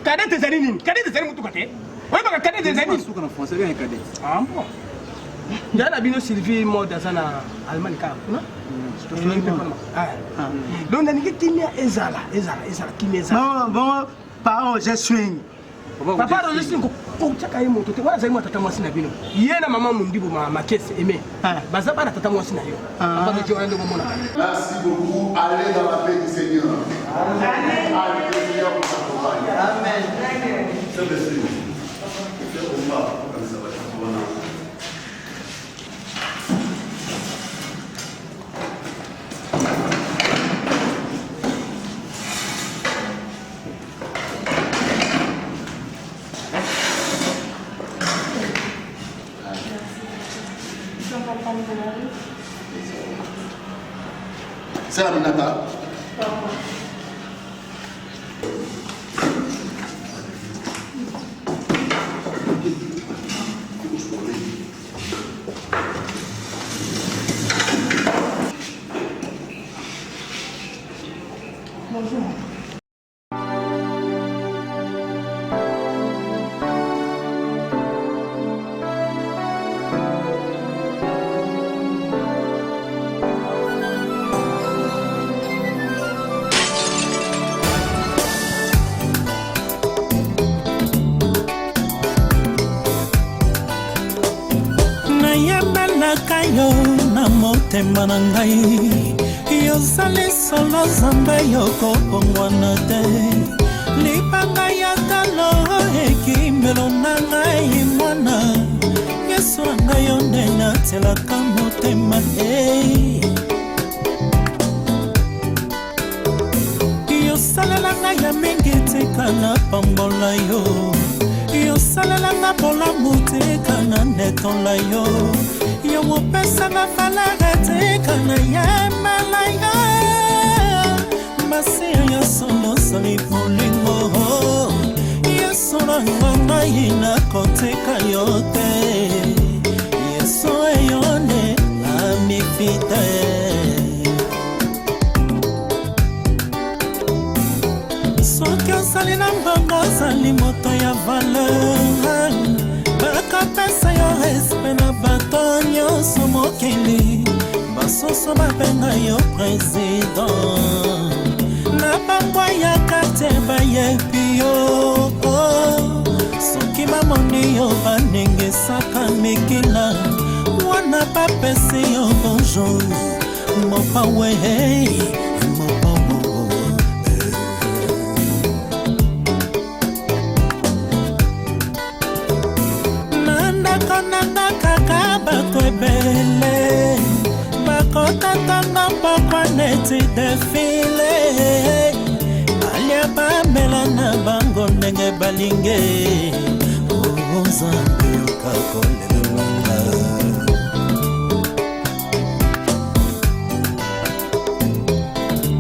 cadet ezali nini? Cadet ezali motuka te. Oyebaka cadet ezali nini? Suka na français bien, cadet. Ah bon, ya na bino Sylvie Mode aza na Allemagne kaka kuna. Donc nalingi kimia ezala, ezala, ezala, kimia ezala. Bon, papa Roger Swing. Papa Roger Swing, kotiaka ye moto te. Wana azali mwa tata mwasi na bino. Ye na mama Mondibu Makese Aime baza bana tata mwasi na yo. Papa Roger wana nde okomonaka. Merci beaucoup. Allez dans la paix du Seigneur. Amen. Allez, le Seigneur vous accompagne. Amen. C'est monsieur. C'est Omar. Comme ça va. Voilà. C'est Aminata. Bonjour. Nayembelaka yo na motema na ngai, yozali solo Nzambe, yokobongwana te. Libanga ya talo, ekimelo na ngai, mwana Yesu na ngai, yo nde natielaka motema. Ei, yosalela ngai ya mingi, tika na pambola yo. Yosalelanga bolamu, tika na netola yo. Yo opesanga valeur, tika na yembela yo. Masiya ya solo, osali bolingo. Yesu nanga, ngai nakotika yo te. Yesu eyo nde amifite. Soki ozali na mbongo, ozali moto ya valeur, bakopesa yo respect na bato nyonso mokili. Basusu babenga yo président na bambwa ya quartier, bayebi yo. Soki bamoni yo, baningisaka mikila wana, bapesi yo bonjour, mopao. Yawe Mopao. Na ndako na nga kaka bato ebele bakota ntongo pokwa neti defile, balia bamela na bango ndenge balingi. O Nzambe, yoka kolela nanga.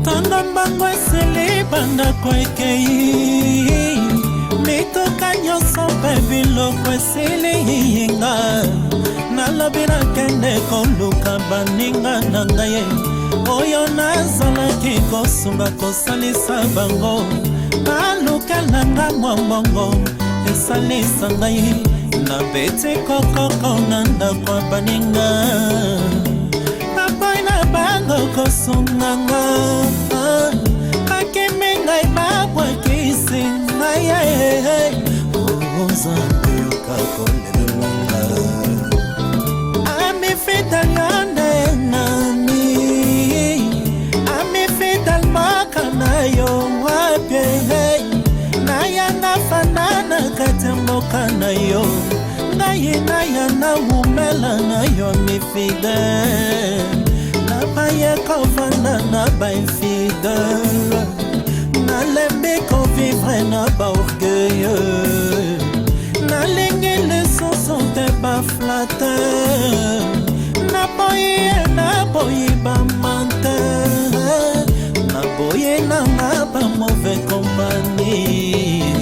Ntongo mbango esili, bandako ekei, mituka nyonso mpe biloko esili yinga. Nalobi nakende koluka baninga na ngai oyo nazalaki kosunga, kosalisa bango, balukelanga mwa mbongo esalisa ngai. Nabeti kokoko na ndako ya baninga, baboyi na bango kosunganga, bakimi ngai, babwakisi ngai. O Nzambe, yoka kolela nanga. Ami fidèle, yo nde nani? Ami fidèle, mboka na yo wapi? Naya nafanda na kati ya mboka na yo, ngai naya nawumela na yo. Ami fidèle, nabaye kovanda na bainfidèle, nalembi kovivre na baorgueilleux, nalingi lisusu te baflatteurs, naboyi, naboyi bamenteurs, naboyi nanga bamauvais compagnie.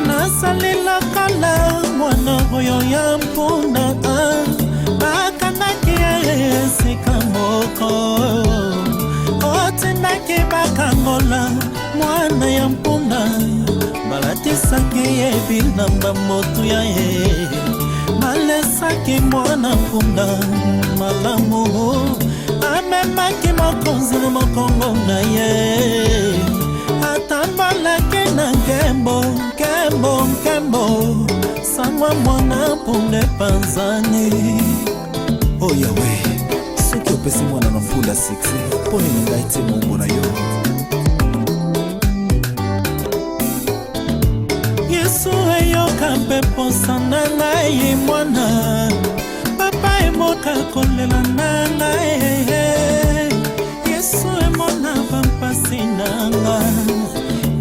Nasali lokola mwana oyo ya mpunda bakangaki ye esika moko. Otindaki bakangola mwana ya mpunda, balatisaki ye bilamba motu ya ye, balesaki mwana mpunda malamu, amemaki mokonzi na mokongo na ye, atambolaki na nkembo, nkembo, nkembo. Sangwa mwana mpunda epanzani. O Yawe, soki opesi mwana na mpunda succès, mpo nini ngai te, mombo na yo? Yesu, eyoka mpe posa na ngai mwana papa, emoka kolela na ngai. Yesu, emona bampasi na nga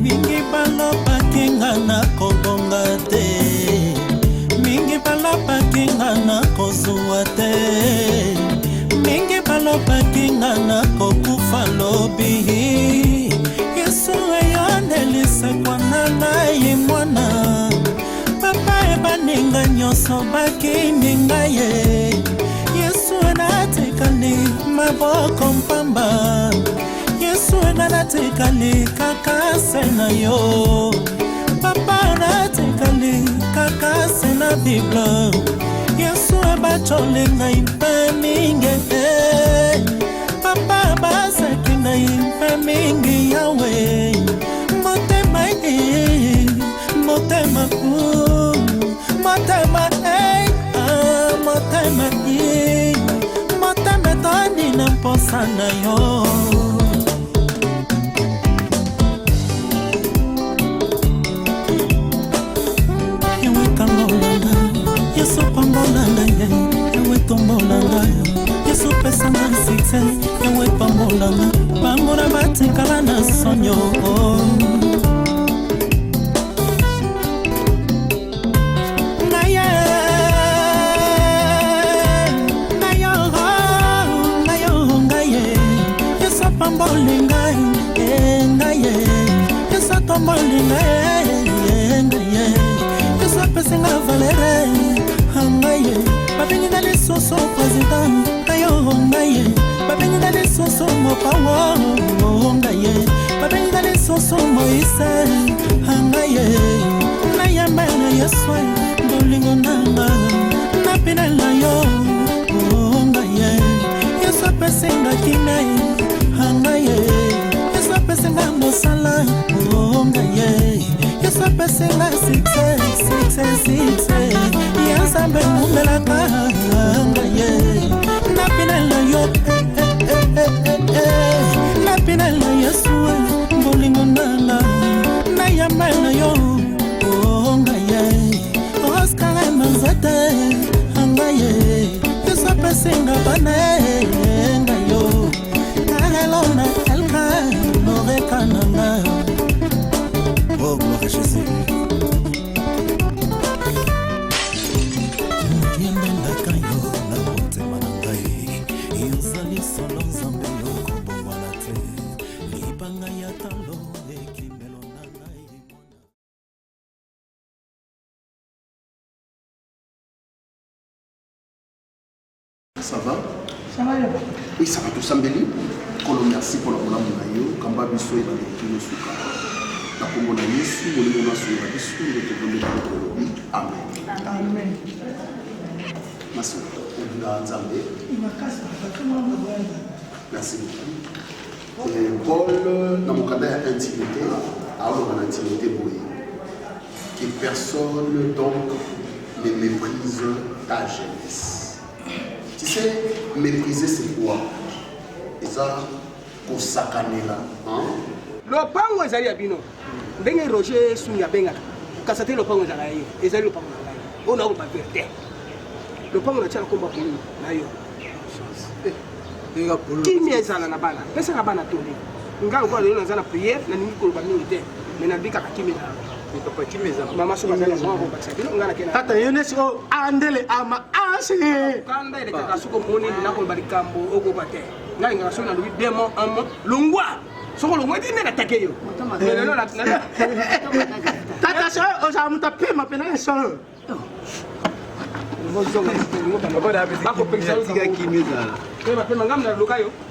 mingi. Balobaki nga nakobonga te, mingi balobaki nga nakozwa te, mingi balobaki nga nakokufa lobi. Yesu, eyonelisekwa na ngai mwana papa, ebaninga nyonso bakimi ngai ye. Yesu, natikali maboko mpamba. Yesu, nga natikali kaka se na yo papa, natikali kaka se na Bible. Yesu, ebacoli ngai mpe mingi, papa, baseki ngai mpe mingi. Yawe, motema, motema, motema, motema, motema etoni na mposa na yo. Yawe, kangolanga. Yesu, pambolanga ye. Yawe, tombolanga. Yesu, pesanga succès. Yawe, pambolanga, bango na batikala na sonyo. Ngai ngai ngai ngai, Yesu apamboli ngai ngai, Yesu atomboli ngai ngai, Yesu apesi nga valeur ngai. Babengi nga lisusu président ngai ngai, babengi nga lisusu mopawo ngai, babengi nga lisusu Moïse ngai. Nayambela Yesu bolingo nanga, napinela yo ngai. Yesu apesi nga kimia ngai, Yesu apesi nga mosala ngai, Yesu apesi nga succès, succès, succès ya Nzambe emumelaka ngai. Ça va? Ça va le Oui, ça va tosambeli. Nkolo merci mpo na bolamu na yo, kamba biso ebandeli kino suka. Na kombo na Yesu, molimo na asunga biso nde tobondeli mpe tolobi amen. Amen. Masi, olingaka Nzambe. Makasi papa, tuna mobali. Merci beaucoup. Eh, Paul na mokanda ya 1 Timothée aoloba na Timothée boye que personne donc ne méprise ta jeunesse. Tu sais, mépriser c'est quoi? Eza kosakanela, hein? Lopango ezali ya bino ndenge Roger Sungi abengaka kasa te lopango ezala ye ezali lopango na ngai oyo nakoloba verite lopango na tia komba pululu na yo kimia ezala na bana pesaka bana toli ngai lokola lelo naza na priere nalingi koloba mingi te mais nalobi kaka kimia ezala mama soki azali na mwa akobakisa bino ngai nakenda tata yo nesi oyo andele ama ase kanda elekaka soki omoni nakoloba likambo okoka te ngai lingaka soki nalobi deux mots un mot longwa soki olongwa ti nde natake yo lelo tata so ozala moto apema mpena ya solo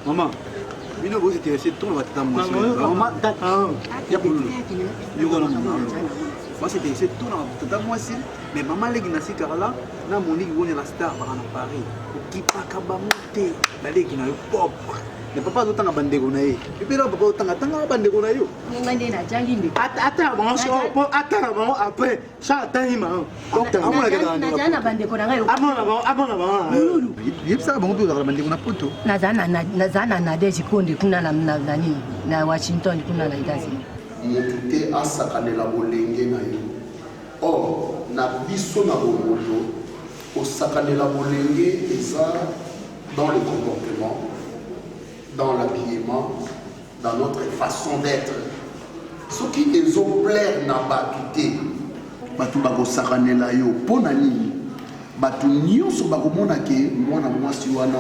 Mama, bino bozo interesse to na batata mwasi. Mama, tata, ya pululu. Yoko na mama. Basi interesse to na batata mwasi, mais mama leki na sikala na Monique Wonya la star baka na Paris. Okipaka bango te, baleki na yo propre. Mais papa azotanga bandeko na ye. Epe na papa otanga tanga bandeko na yo. Ngai nde najangi ndeko. Ata bango so po ata na bango après sa atangi ma. Nazala na bandeko na ngai. Amona bango amona bango. Mululu. Yebisaka bango mpe ozalaka na bandeko na poto. Nazala na nazala na Nadège Konde kuna na na nini na Washington kuna na États-Unis. Moto te asakanela bolenge na yo. Or na biso na bomoto, kosakanela bolenge eza dans le comportement, dans l'habillement, dans notre façon d'être. Soki ezo plaire na batu te, batu bakosakanela yo mpo na nini? Batu nyonso bakomona ke mwana mwasi wana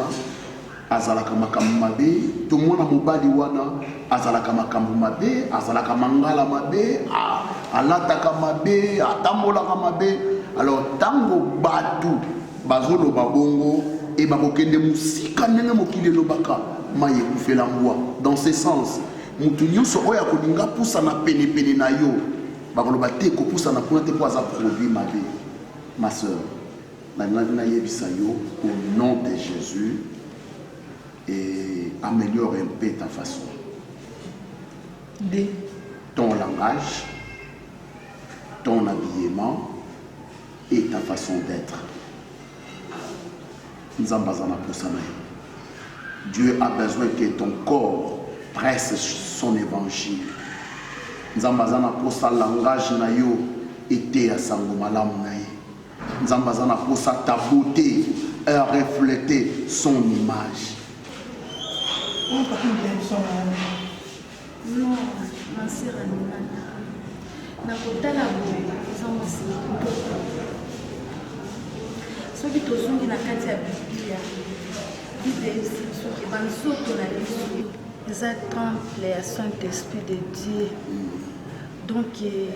azalaka makambo mabe to mwana mobali wana azalaka makambo mabe, azalaka mangala mabe, alataka mabe, atambolaka mabe. Alors ntango bato bazoloba bongo e bakokende mosika ndenge mokili elobaka mai ekufela mbwa. Dans ce sens, moto nyonso oyo akolinga apusana penepene na yo, bakoloba te kopusana kuna te mpo aza produit mabe. Ma sœur, nalingaki nayebisa yo au nom de Jésus et améliore un peu ta façon de ton langage, ton habillement et ta façon d'être. Nzambe aza na posa na yo. Dieu a besoin que ton corps presse son évangile. Nzambe aza na posa langage na yo eteya sango malamu na ye. Nzambe aza na posa ta beauté reflète son image. Non, ma sœur Aminata. Nakotala boye oza mwasi kitoko. Soki tozongi na kati ya Biblia, Bible eyebisi biso ke banzoto na biso eza temple ya Saint Esprit de Dieu. Donc eh,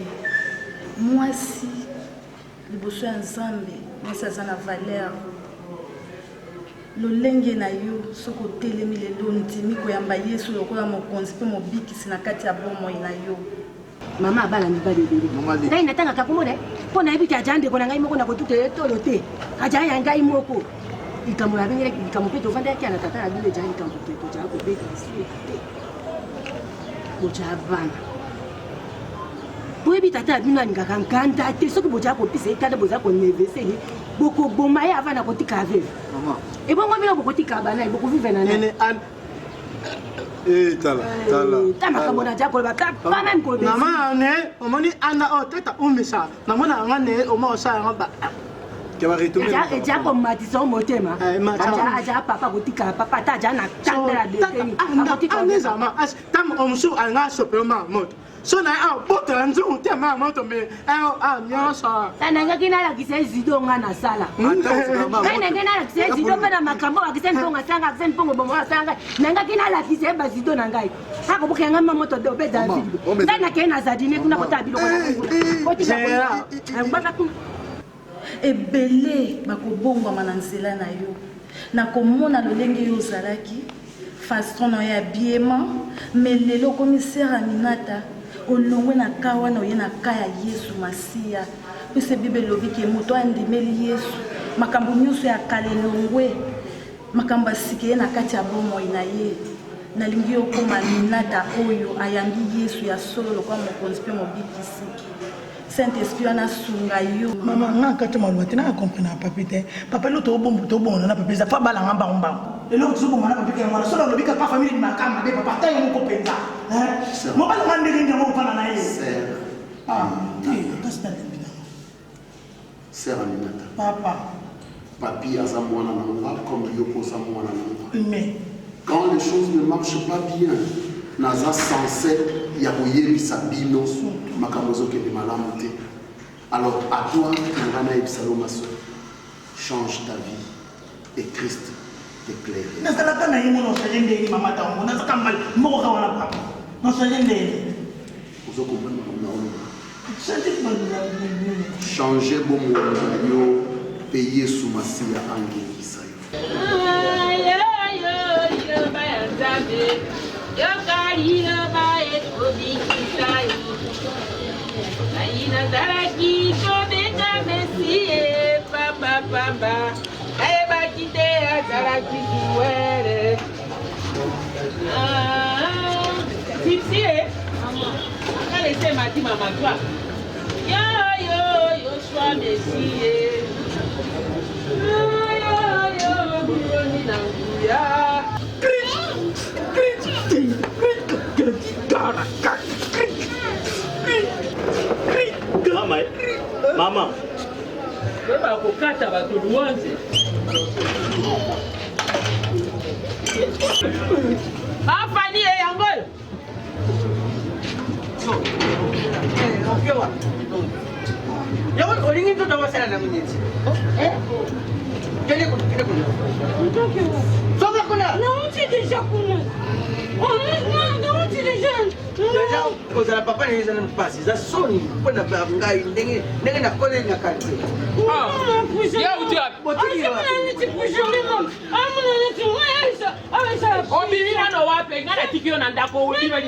mwasi liboso ya Nzambe, mwasi aza na valeur. Lolenge na yo, soki otelemi lelo, ondimi koyamba Yesu lokola Mokonzi mpe Mobikisi na kati ya bomoi na yo. Mama abala mibali ebele. Ngai natangaka kombo na ye mpo nayebi ke aja ndeko na ngai moko nakotuta ye tolo te. Aja ya ngai moko. Likambo nabengelaki likambo mpe tovandaki ya na tata na bino eja likambo te toja kobeta lisusu te. Boja bana. Boyebi tata ya bino alingaka nkanda te soki boja kopesa ye kanda boza konevese ye bokoboma ye avant nakotika veve. Ebongo bino bokotika bana ye bokovive na nani? Eh, tala tala eh, ta makambo na ja koloba pas même koloba mama ne omoni anda oyo oh, tata umisa namona yanga ne oma osala yango ba eja komatisa o motema eh, aja papa kotikala papa ata aja na kanda ya deteni akotikanezama ntango omosusu alinga asopelo ma moto so na ye abotola nzungu te ma moto me a nyonso nangaki nalakisa ye zido nga nasala ngai nange nalakisa ye zido mpe na makambo akisa mpongo asala ngai akisa mpongo bongo asala ngai nangaki nalakisa ye bazido na ngai akoboka yanga ma moto obe david ngai nakei na zadine kuna kotala biloko na otikabaka kuna. Ebele bakobongwama na nzela na yo. Nakomona lolenge yo ozalaki, façon na yo ya habillement, mais lelo okomi sœur Aminata, olongwe na cas wana oye na cas ya Yesu Masiya. Puisque Bible elobi ke moto oyo andimeli Yesu, makambo nyonso ya kala elongwe, makambo ya sika eye na kati ya bomoi na ye. Nalingi yo okoma Aminata oyo ayambi Yesu ya solo lokola Mokonzi mpe Mobikisi. Saint Esprit wana asunga yo. Mama nga kati maloba te nanga comprendre na papi te papa eloko tobomba tobonga na papi eza fa bala nga mbangu mbangu eloko tozobonga na papi yango wana soki alobi kaka famille ebimaka mabe papa ata yo moko mpenza mobali nga ndenge nini yango ofanda na ye ah, Sœur Aminata. Papa. Papi aza mwana na nga comme yo mpe oza mwana na nga. Mais. Quand les choses ne marchent pas bien, naza censé ya koyebisa bino makambo ezokende malamu te. Alors à toi nga nayebisa yo ma soeur, change ta vie et Christ t'éclaire. Nazalaka na ye mona ochange ndenge mama tango nazaka mal moko kaka wana papa nochange ndenge. Ozo comprendre makambo na oloba? Changer bomoi na yo mpe Yesu Masiya angengisa yo. Liloba ya Nzambe, yoka liloba ekobikisa yo. Ngai nazalaki kobeta mesie pamba pamba, nayebaki te azalaki joueur. Ah, Tipsy, eh? Maman. Ese mati mama toi. Yo yo Yoshua Messie. Yo yo yo Biloni na nguya. Mama, mama. Toyeba kokata bato luanze. Bafani ye yango oyo. Yango olingi nzoto yango asala nango neti kende kuna kende kuna soka kuna nauti deja kuna nauti deja deja kozala papa na ye eza na mpasi eza soni mpo na ngai ndenge ndenge nakoleli na quartier Obimi nano wapi? Ngai natiki yo na ndako obima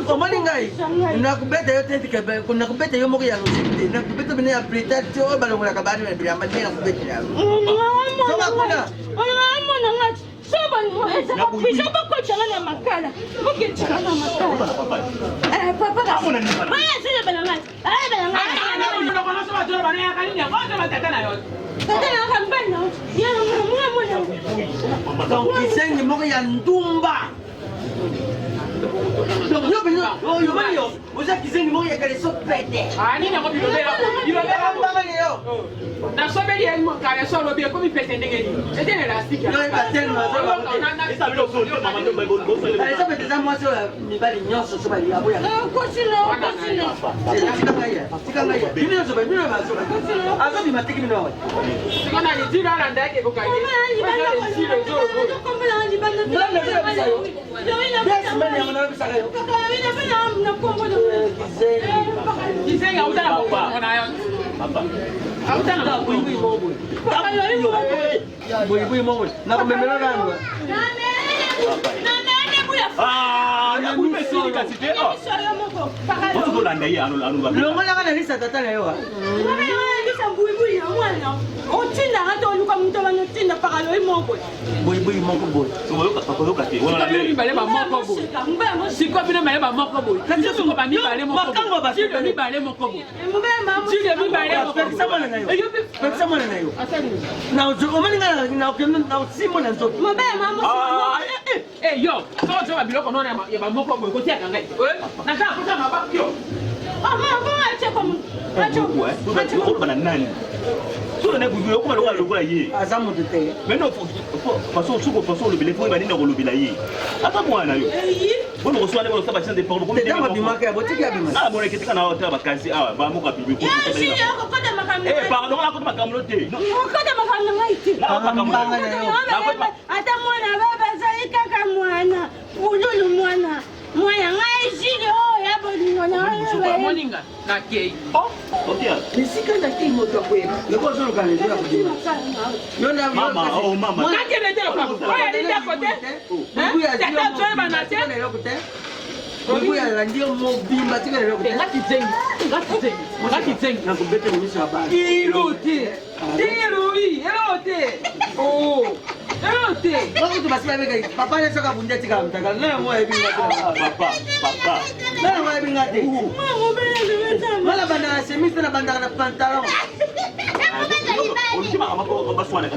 Omoni ngai nakobeta yo te nakobeta yo moko ya logique te nakobeta bino ya brutal te oyo balongolaka bana na bilamba nde nakobetela yo soka kuna bokotanga na makala boketanga na makala papa Donc kisengi moko ya ndumba donc yo mpenza oyo omoni yo oza kizengi moko ya kaleso pete ah, nini yango bilobela bilobela yo nasobeli ye kaleso alobi ekomi pete ndenge nini ete na elastike kaleso pete eza mwasi oyo mibali nyonso so balinga boya tika ngai tika ngai bino nyonso bino bazoba azobima tiki bino awa Nakomemela nanu. Longolaka na lisa tata na yo. Otindaka te oluka moto abandi otinda pakaloyi moko boyiboyi moko boye bakoyoka te bino mibale bamoko boye sikoyo bino mibale bamoko boye siko bamibale moko mibale moko boye pekisa mwana na yo pekisa mwana na yo omoni nga naosimbo na nzoto eh, yo soki ozoba biloko nono ya bamoko boye kotiaka ngai naza nakosa mabakio Oloba na nani? Solo na gugu okoma lokola lokola ye. Aza moto te. Mais non, façon soko façon olobela faut banini kolobela ye. Ata mwana yo. Bono koswana bono saba chance de parole comme Ntango abimaka ya botiki abima. Ah bon eketika na hauteur bakazi awa ba moko abimi ko. Eh pardon akota makambo te. Okota makambo na ngai te. Ata mwana baba azali kaka mwana. Pululu mwana. Mwana ngai jili oyo ya bolingo na oyo. Moninga nakei. Esika nakei moto akoyeba. Loko ozoluka na nzela kobima. Yo na Mama, oh mama. Nakende te lokola oyo ali ndako te. Tata toyebana te. Bubu alandi yo mobimba tika lelo. Nga kizengi, nga kizengi, nga kizengi. Nakobeta miso ya bana. Kilo te. Kilo i, eloko te. Oh. Eloko te. Bakutu basi babeka papa ne soki abundi atikala mutakala na yango ayebi nga te. Papa, papa. Na yango ayebi nga te. Nga na bandaka chemise te na bandaka na pantalon. Oluki makambo baswana.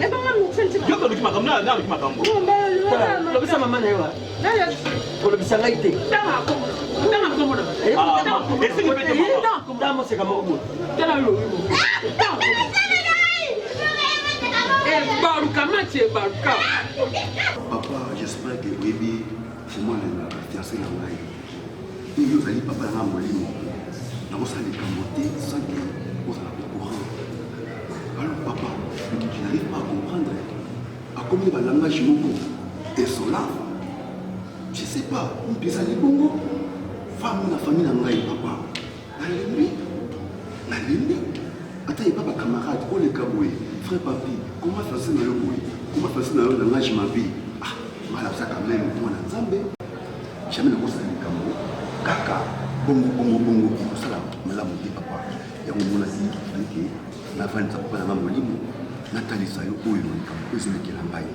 Yo oluki makambo na oluki makambo. Lobisa mama na yo. Kolobisa ngai te. Moseka moko boye. Ebaluka match ebaluka. Papa, j'espère que oyebi comment nalingaka fiancé na ngai. Yo ozali papa na ngai molimo. Nakosala likambo te sans que ozala au courant. Alors papa, je n'arrive pas à comprendre. Akomi na ba langage moko insolent. Je sais pas, mutu ezali bongo. Femme na famille na ngai papa. Nalembi, nalembi. Ata epa ba camarade oleka boye, frère papi, comment fiancé na yo boye? Comment fiancé na yo langage mabe? Ah, malabisa quand même mwana Nzambe. Jamais nakosala likambo kaka bongo bongo bongo ekosala malamu te papa. Yango omonaki fallait que navandisa papa na nga molimo natalisa yo oyo likambo oyo ezolekela ngai.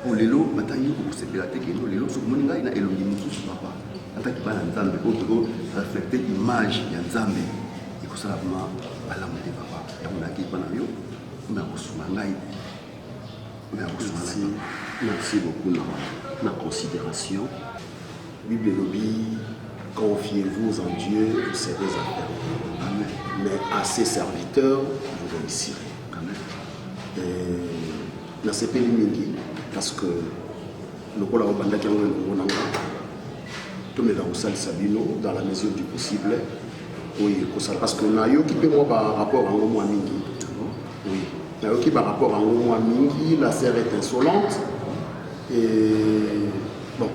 Po lelo ata yo okosepela te kendo lelo soki omoni ngai na elongi mosusu papa ataki bana nzambe oyo toko reflecte image ya nzambe ekosala vraimen malamu te papa yango nayaki epa na yo mpona kosunga ngai mpona kosunga ngai merci beaucoup na, na considération bible elobi confiez-vous en Dieu vous serez affermis Amen. mais à ses serviteurs vous réussirez Amen. Et, nasepeli mingi parce que lokola obandaki yango elongo na nga tomeka kosalisa bino dans la mesure du possible oyo ekosala parce que nayoki mpe mwa barapport yango mwa mingi oui nayoki barapport yango mwa mingi la sœur est insolente et bon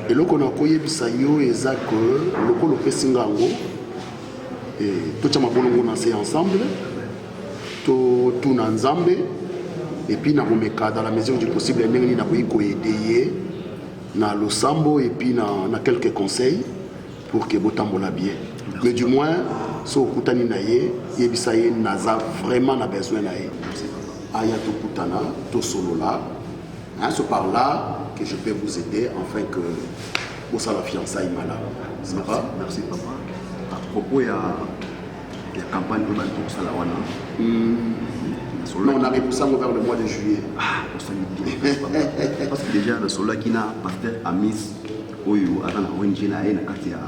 eloko nakoyebisa yo eza que lokola opesi nga yango totya mabolongo na se ensemble totuna nzambe et puis nakomeka dans la mesure du possible ndenge nini nakoki koyede ye na losambo et puis na, na quelques conseils pour que botambola bien mais du moins so okutani na ye yebisa ye naza vraiment na besoin na ye aya tokutana tosolola hein, c'est par là que je peux vous aider enfin que bosala fiançailles malamu ça va merci papa à propos ya ya campagne oyo bali tokosala wana non on a repoussé yango vers le mois de juillet ah osali bien parce que déjà nasololaki na pasteur amis oyo aza na ong na ye na kati ya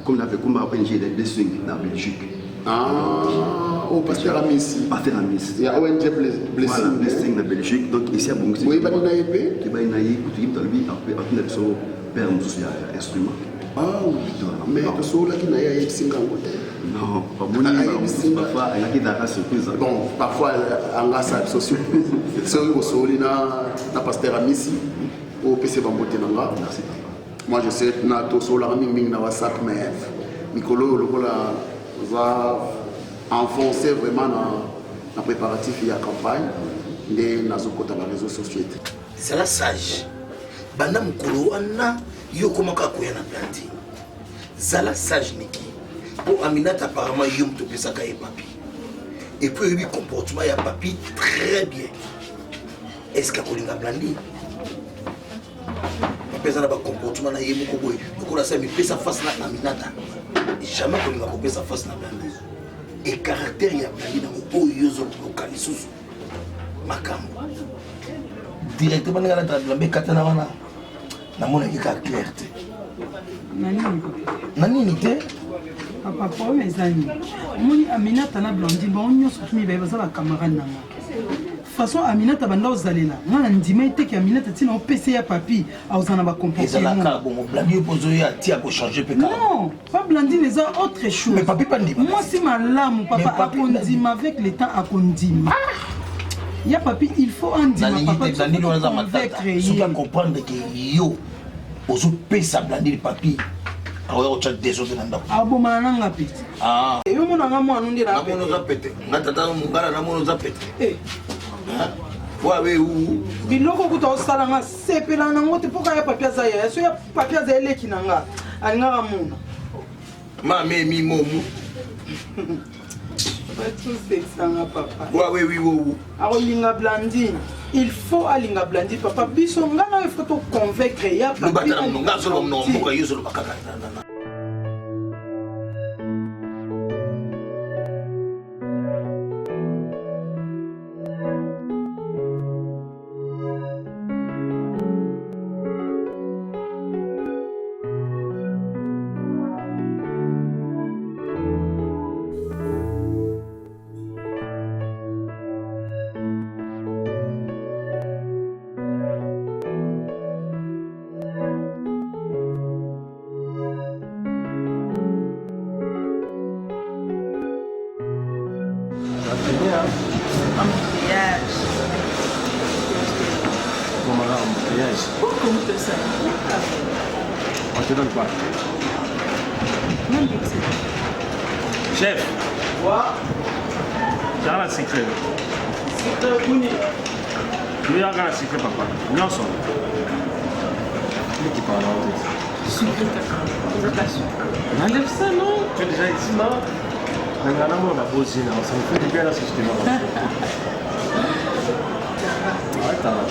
comme na komba ong ya blessing na belgique Ah, oh, pasteur Amis. Pasteur Amis. Il y a ONG Blessing. Voilà, Blessing na Belgique. Donc ici à Bongisi. Oui, bah, na yepe. Tu vas na ye, tu dis talobi après après na biso père mosusu ya instrument. Ah oui. Mais tosololaki na ye ayebisi nga yango te. Non, bamoni parfois ayaki ezalaka surprise. Bon, parfois anga asala biso surprise. Soki bosololi na na pasteur Amisi, opesi bambote na nga. Merci papa. Moi je sais na tosololaka mingi mingi na WhatsApp mais mikolo oyo lokola oza enfoncé vraiment na na préparatif ya campagne nde nazokota ba réseaux sociaux te. Zala sage. Banda mokolo wana yo okomaka koya na planting. Zala sage Niki. Po Aminata apparemment yo moto opesaka ye papi. Et puis oyebi comportement ya papi très bien. Est-ce que akolinga Blandine? Papi aza na ba comportement na ye moko boye lokola asa mipesa face na Aminata. Jamais akolinga kopesa face na Blandine. Et caractère ya Blandine yango oyo yo ozoluka lisusu makambo directement ndenge alataka bilamba ekatana wana namonaki kaka claire te na nini te. Papa, problème eza nini? Omoni Aminata na Blandine bango nyonso tu mibale baza ba camarade na nga. Façon Aminata banda ozalela, nga na ndima ete ke Aminata tina opesa ya papi akozala na ba comportement. Ezalaka bongo Blandine mpo ozoya ti akochange mpe kaka. Non, pas Blandine eza autre chose. Mais papi pandima. Mwasi malamu papa akondima avec le temps akondima. Ya papi il faut andima Nalingi papa te Blandine wana aza matata. Soki acomprendre ke yo ozopesa Blandine papi akoya kotya desordre na ndako. Abomana na nga pete. Ah. Yo mona nga mwana nde na Namoni oza pete. Nga tata mongala namoni oza pete. Eh. Wawe u. Biloko kuta osala nga sepela nango te mpo kaka ya papi aza yaya so ya papi aza eleki na nga alingaka mona. Mame mi momu. Batusekisanga papa. Wawe wi wowu. Akolinga Blandine. Il faut alinga Blandine papa biso nga na il faut to convaincre ya papi. Lobata na mononga azoloba monoko mboka yo ozoloba kaka na na. Embouteillage. Comment embouteillage Pourquoi ça On te donne quoi Même petit. Chef Quoi Dans la secret. Secret kuni. Yo yaka na secret papa. Nyonso. Mais qui parle en tête. Sucré kaka. Oza pas sucré. N'enlève ça non Tu es déjà ici non Nangana moi ma beau ça me fait du bien là si je te vois. Attends.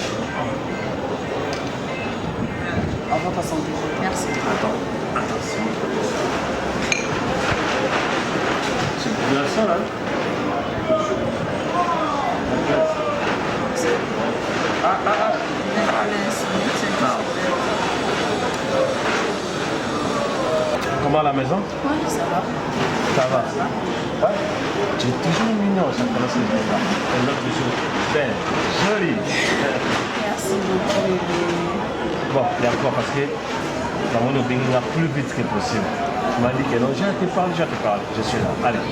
Avant ta santé. Merci. Attends. Attention. C'est bien ça là. Ah, ah, ah. Comment à la maison Ouais, ça va. Ça va. Ouais. Tu es toujours mignon, ça commence à là. Elle est toujours belle, jolie. Merci beaucoup, bébé. Bon, il y a quoi Parce que la monde obéira plus vite que possible. Tu m'as dit que non, j'ai te parle, je te parle. Je suis là. Allez,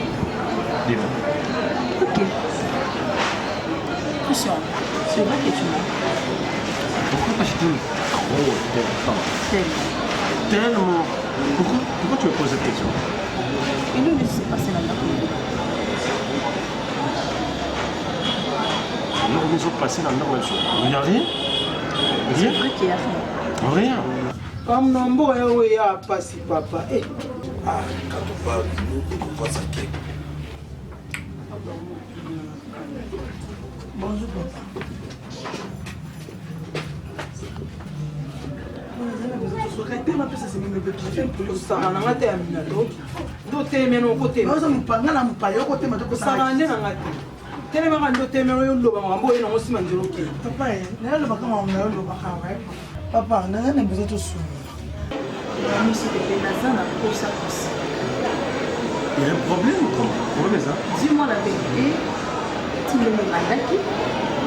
dis-moi. Ok. Christian, c'est vrai que tu m'aimes. Pourquoi pas je t'aime trop tellement Tellement. Tellement. Pourquoi, pourquoi tu me poses cette question Et nous, ne s'est passé là-bas. Nous, nous sommes passés dans le nord Il n'y a rien C'est vrai qu'il n'y a rien. Rien. Comme na mboka ya oyo ya pasi papa. Eh. Ah, quand on parle, nous, on voit ça qui Bonjour papa. Osaka na nga te ya minato nde otelemena okotemanga na mopaya okotema osaka nde na nga te telemaka nde otelemena oyo oloba makambo oye nango nsima nzela okende papa nayolobaka makambo nayolobaka papa naza na besoin tosunga Monsieur Pepe, naza na posa kosi. Il y a un problème ou comment Problème eza Dis-moi la vérité. Ti ndenge ebandaki,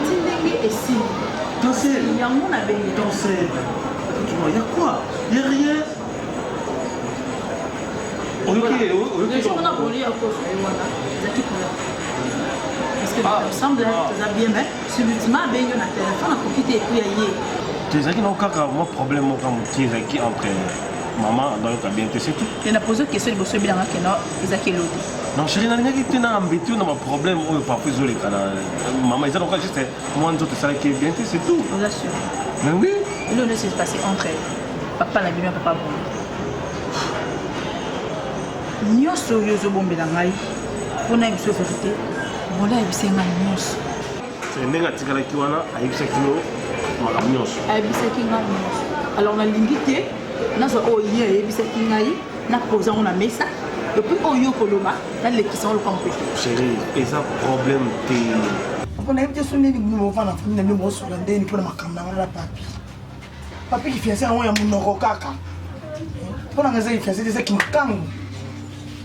ti ndenge esili. Danser. Yango na bengi. Danser. Tu vois, il y a quoi Il y a rien. Oyoki, oyoki. Le jour wana bolia kozwa ye wana ezalaki koya. Parce que ensemble toza bien mais subitement abengi yo na téléphone akoki te epuis ya ye. Ezalaki nao kaka mwa problème moko ya moke ezalaki entre mama nayoka bien te c'est tout. Te na pose question liboso ebelanga ke no ezalaki elo te. Non chérie nalingaki te na embêter yo na baproblème oyo parfois ezoleka na mama eza lokola juste mwa nzoto esalaki bien te c'est tout. Oza sûr? Mais oui. Eloko nyonso s'est passé entre papa na bino na papa Bruno. Nyonso oyo ozobombela ngai mpo na biso verité, Rola ayebisaki ngai nyonso. Ndenge atikalaki wana ayebisaki yo makambo nyonso. Ayebisaki ngai nyonso. Alors nalingi te nazwa oyo ye ayebisaki ngai napoza yango na mesa epuis oyo yo koloba nalekisa yango lokola mopepe. Chérie, eza problème te. Papa nayebi te so nini bino bovanda na famille na bino bosola ndeni mpo na makambo na ngai na papi. Papi kifianse yango ya monoko kaka. Mpo na ngai eza kifianse te eza kimakangu.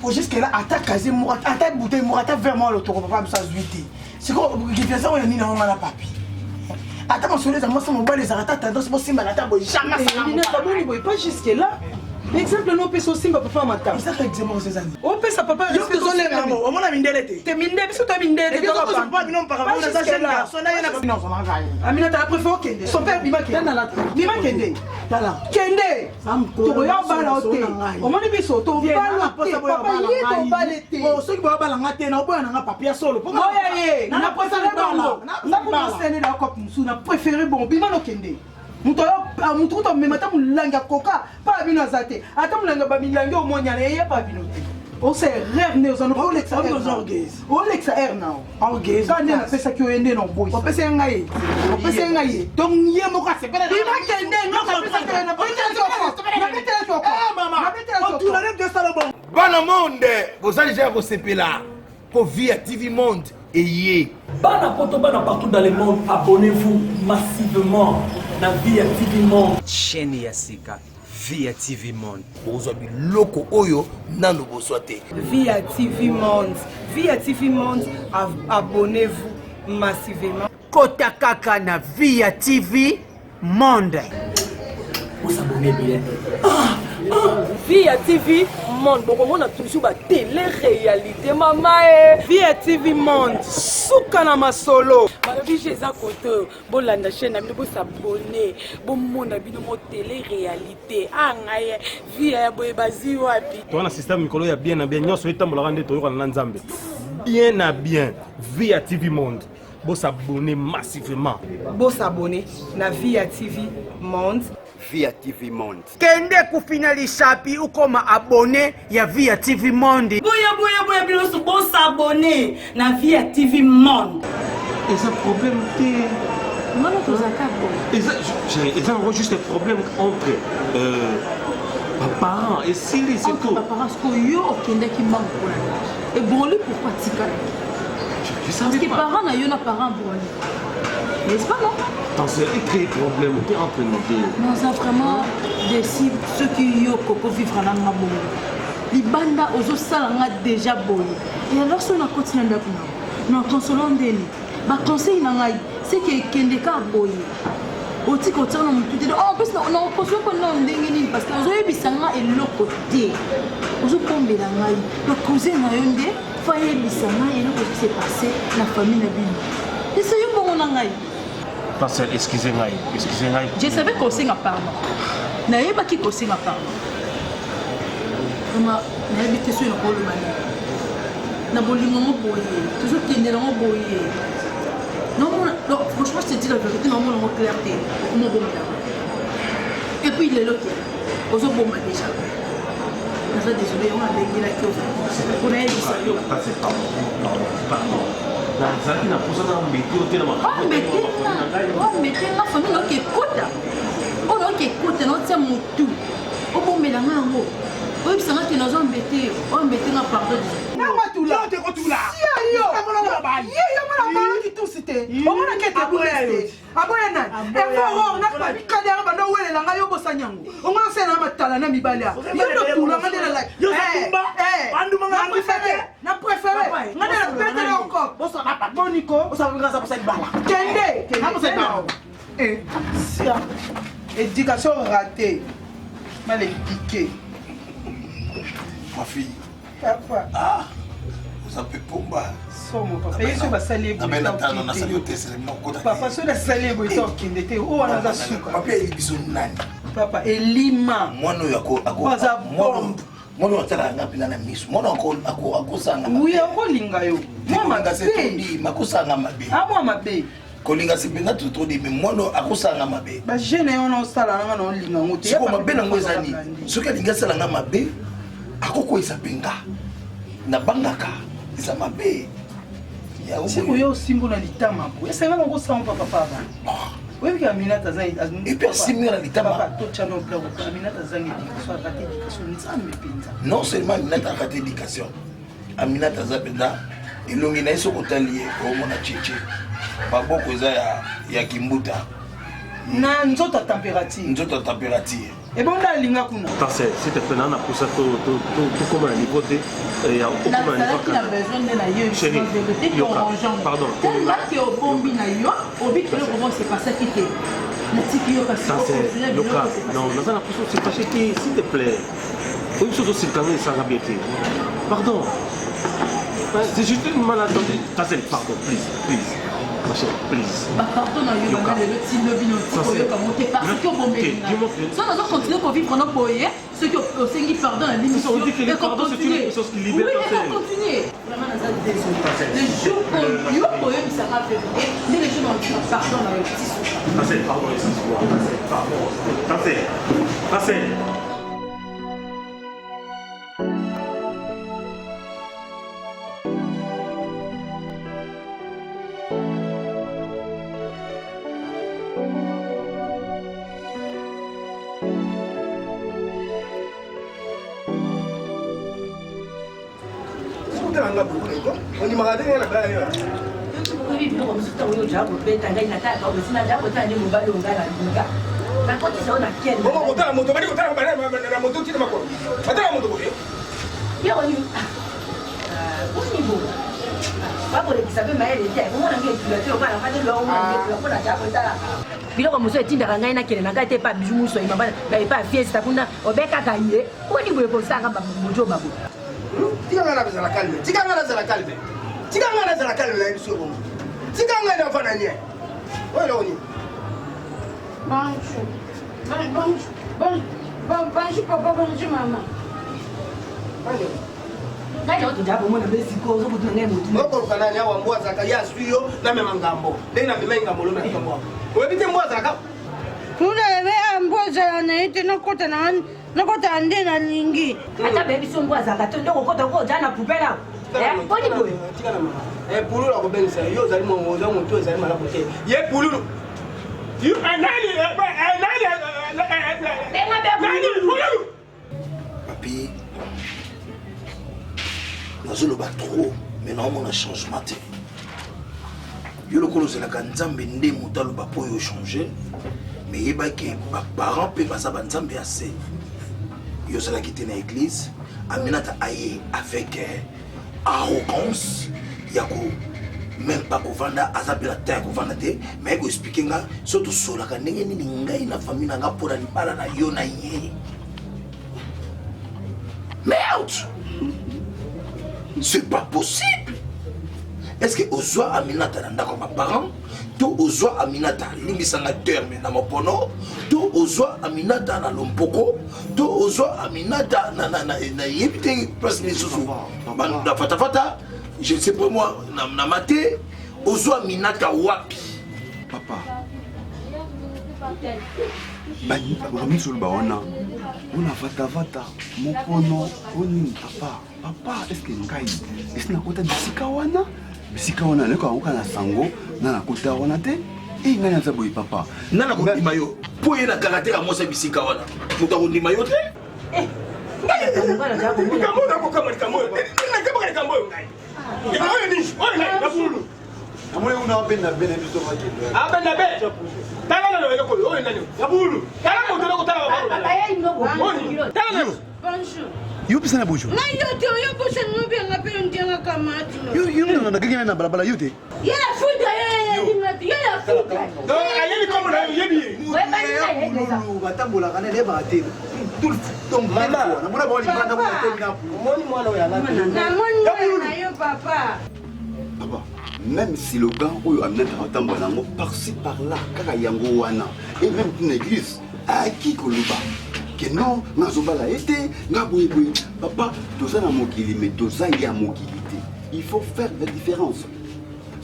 Po jusque là ata casier moko ata bouteille moko ata verre moko lotoko papa biso azwi te. Sikoyo kifiança oyo nini yango nga na papi. Ata masolo eza mwasi mobali ezalaka ata tendance bosimbana ata boye jamais asala yango. Aminata boni boye pas jusque là. Exemple no opesa osimba papa matama. Ezaka exemple oyo eza nini? Opesa papa Yo tozolenga yango omona mindele te. Te mindele biso to mindele te. Papa bino mpaka Pas mona eza jusque jeune là. garçon na ye na bino ozalaka ye. Aminata après faut okende. Son père bima kende. Bima kende. Tala. Kende. Tokoya bala yo te. Omoni biso tobala te. Papa ye tobale te. Soki boyabala nga te na oboya na nga papi ya solo. Boya ye. Na préféré bango. Na préféré na kope musu na préféré bon bima no kende. Moto oyo moto kuta omema ata molangi ya koka mpa ya bino aza te ata molangi ya bamilangi omoni yana eye mpa ya bino te osa erreur nde oza olekisa aire na yo ka nde napesaki yo ye nde na oboyi opesi ngai opesi ngai ye donc ye moko asepela bima kende Bana monde boza deja ya kosepela po vie ya TV monde eye. Bana poto bana partout dans le monde abonnez-vous massivement na vie ya TV monde. Chaîne ya sika vie ya TV monde. Bokozwa biloko oyo nanu bozwa te. Vie ya TV monde, vie ya TV monde abonnez-vous massivement. Kota kaka na vie ya TV monde. Bosabonne bien. Ah, ah. Vie ya TV monde bokomona toujours ba télé réalité mama e. Vie ya TV monde suka na masolo. Balobi je eza kote oyo bolanda chaîne na bino bosabone bomona bino mo télé réalité a ah, ngai vie ya boye bazwi wapi. Toza na système mikolo ya bien na bien nyonso etambolaka nde toyokana na Nzambe. Bien na bien vie ya TV monde. Bo s'abonner massivement. Bo s'abonner na Via TV Monde. Via TV Monde. Kende kufina lisapi ukoma abonné ya Via TV Monde. Boya boya boya bino nyonso bo s'abonner na Via TV Monde. Eza problème te. Ngano tozalaka boye. Eza eza yango juste problème entre euh, baparents esili c'est tout. Entre baparents sikoyo yo okendaki mbangu mpona nini? Eboli pourquoi atikalaki? Parce que parents na yo na parents broli. N'est-ce pas non Attends, c'est créer problème te entre nous deux. Non, ça vraiment déçu ceux qui yo koko vivre na nga bongo. Libanda ozosala nga déjà boye. Et alors soki nakoti na ndako na na consolant ndeni ba conseil na ngai c'est que ekende kaka boye. Otika otia na motu te. En plus na consolant mpo na ndenge nini parce que ozoyebisa nga eloko te. Ozobombela ngai. Donc cousin na yo nde Faut ayebisa ngai eloko ezo se passer na famille na bino. Ese yo bongo na ngai. Pasteur, excusez ngai, excusez ngai. Je savais kosenga pardon. Nayebaki kosenga pardon. Vraiment, nayebi te soki nakoloba nini. Na bolingo yango boye, tozokende nango boye. Naomona, non, franchement, je te dis la vérité, naomona yango clair te. Okoma obomela. Et puis lelo te, ozobomba déjà. Naza désolé, yango nabengelaki yo mpo nayebisa yo. Nazalaki na mposa na mbete yo te na makambo. Nga famille nayoki ekota oyo nayoki ekota naotia motu obombela nga yango oyebisa nga ke nazwa mbete oyo mbete nga pardon nanga tula sia yo ye yo mona balaki tusi te omonaki ete te aboya nani efort na papi kadere banda owelela ngai yo bosani yango ongo osala na matala na mibali a yo nde otula nga nde na préféré nga nde na betela oko boniko kende sia éducation ratée mal éduqué ma fille Papa. Ah, oza mpe pomba. Somo papa, ye soki basali ye boye tano nasali yo test na okota. Papa soki nasali ye boye to okende te, oyo wana aza suka. Papa ayebi biso nani? Papa elima. Mwana oyo ako ako aza bombe. Mwana oyo atalaka nga mpenza na miso. Mwana oyo akosanga mabe. Oui, akolinga yo. Mwa mabe. Akosanga mabe. Ah, mwa mabe. Kolinga se mpenza totodi me mwana oyo akosanga mabe. Ba jeune wana osala nanga na olinga ngo te. Sikoyo mabe nango eza nini? Soki alingi asala nga mabe, akokweyisa mpe nga. Nabangaka eza mabe. Sikoyo yo osimbo na litama boye. Esenga na okosala papa papa. Oyebi ke Aminata aza Et puis asimbi nga na litama. Papa totya no plan Aminata azangi éducation, arate éducation Nzambe mpenza. Non seulement Aminata arate éducation. Aminata aza mpenza elongi na ye soki otali ye omona cheche maboko eza ya, ya kimbuta na nzoto ya température nzoto ya température. Ebonda alinga kuna. Parcelle, s'il te plaît, nana posa to to to to koma na niveau te eh, ya okoma na niveau Nazalaki na besoin nde na yo Chérie, vérité yoka, orangeant. pardon. Tellement que obombi na yo, obi que eloko moko se passaki te. Natiki yo kasi Parcelle, okontinue biloko yoka. se passaki. Non, naza na posa se fâcher te, s'il te plaît. Oyo biso tosilika ngo esanga bien te. Pardon. C'est juste une malentendu. Parcelle, pardon, please, please. Ma chérie, please. bapardon na yo Yoka. banda lelo ti lobi na Ça, otiki c'est- koyoka ngo te parce que Te, obombeli dis-moi que- so nazo continue kovivre no boye soki osengi pardon na Ça, on dit que le pardon, c'est une chose qui libère, Marcel. continue vraiment naza désolé Marcel. le jour oyo yo koyebisaka vérité nde le jour na pardon na yo ti suka Parcelle, pardon, excuse-moi. Parcelle, pardon. Parcelle, parcelle. Sokotala nga boye ko ondimaka te nga na bala yo. Oyebi biloko mosusu ntango oyo ojaa kobeta ngai natalaka osi najaa kotala nde mobali oyo ngai nalinga nakotisa yo na kiele Bongo kotala moto bali kotala bana na moto tina makolo. Batala moto boye. biloko nini boni bo bakolekisa mpe mayele te omona nge etula te lokola nafandi loomona mpo najaa kotalaka biloko mosusu etindaka ngai nakende na ngai te epa biju musu ayima epa fiesta kuna obekaka ye boni boye kosanga mojo babo Tika nga nazala calme. Tika nga nazala calme. Tika nga nazala calme na biso bongo. Tika nga na fana nye. Oyo eloko nini? Bonjour. Bon, bonjour. Bon, bon, bonjour papa, bonjour maman. ngai na otoja komona mpe sikoyo ozokutuna ngai motu Okoluka nani awa mbwa azalaka ye azwi yo namema ngambo. Ndenge namema ye ngambo lobi na ngambo awa. Oyebi te mbwa azalaka? Ulebe mbwa ezala na ye te nakota na nakota na nde nalingi. Ata bayebi so mbwa azalaka te nde okokota oko oja na poubelle awa. Boni boye. Tika na mama. Eh, pululu akobengisa yo yo ozali mongo oza motu ezali malamu te. Ye pululu. Yo eh, nani eh, eh, nani eh, eh, eh, Benga be nani pululu. Papi, nazoloba trop mais naomona changement te. Yo lokola ozelaka nzambe nde moto aloba mpo oyo ochange mais yebaki baparent mpe baza banzambe ya se. Yo ozalaki te na église, Aminata aye avec eh, arrogance ya ko même pas kovanda aza mpe na temps ya kovanda te mais koexplike nga so tosolaka ndenge nini ngai na famille na nga mpo na libala na yo na ye. Merde! C'est pas possible! Est-ce que ozwa Aminata na ndako ya baparent to ozwa Aminata limbisanga terme na mopono to ozwa Aminata na lompoko to ozwa Aminata na na na na yebi te place lisusu Ba- na fatafata je ne sais pas moi na, na mate ozwa Aminata wapi? Papa, bamiso oloba wana mpona vatavata mopono o nini papa papa eske ngai esi nakota bisika wana bisika wana nayoka yango kaka na sango na nakota wana te e ngai naza boye papa nga nakondima yo mpo ye na caractère ya mwasi ya bisika wana moto akondima yo te. Likambo oyo nakokama likambo oyo. Nakabaka likambo oyo ngai. Likambo oyo nini? Oyo ngai na pululu. Namoni kuna abenda bene biso bakende. Abenda be. Tala nano eloko oyo oyo nani? Ya pululu. Tala moto eloko tala ba. Tala nano. Bonjour. Yo pesa na bonjour. Na yo te oyo bosani obenga mpe ondianga kamati. Yo yo na nagaki na balabala yo te. Ye la foudre ye ye ye la foudre. Ayebi kombo na yo yebi ye. Pululu batambolaka na eyebaka te. Tout donc mama namona bango libanda kuna te na Omoni mwana oyo alati. Namoni mwana na yo papa. Papa, même slogan oyo Aminata atambola nango par-ci par-là kaka yango wana et même kuna église ayaki koloba ke non nga azobala ye te nga boye boye papa toza na mokili mais toza ya mokili te il faut faire la différence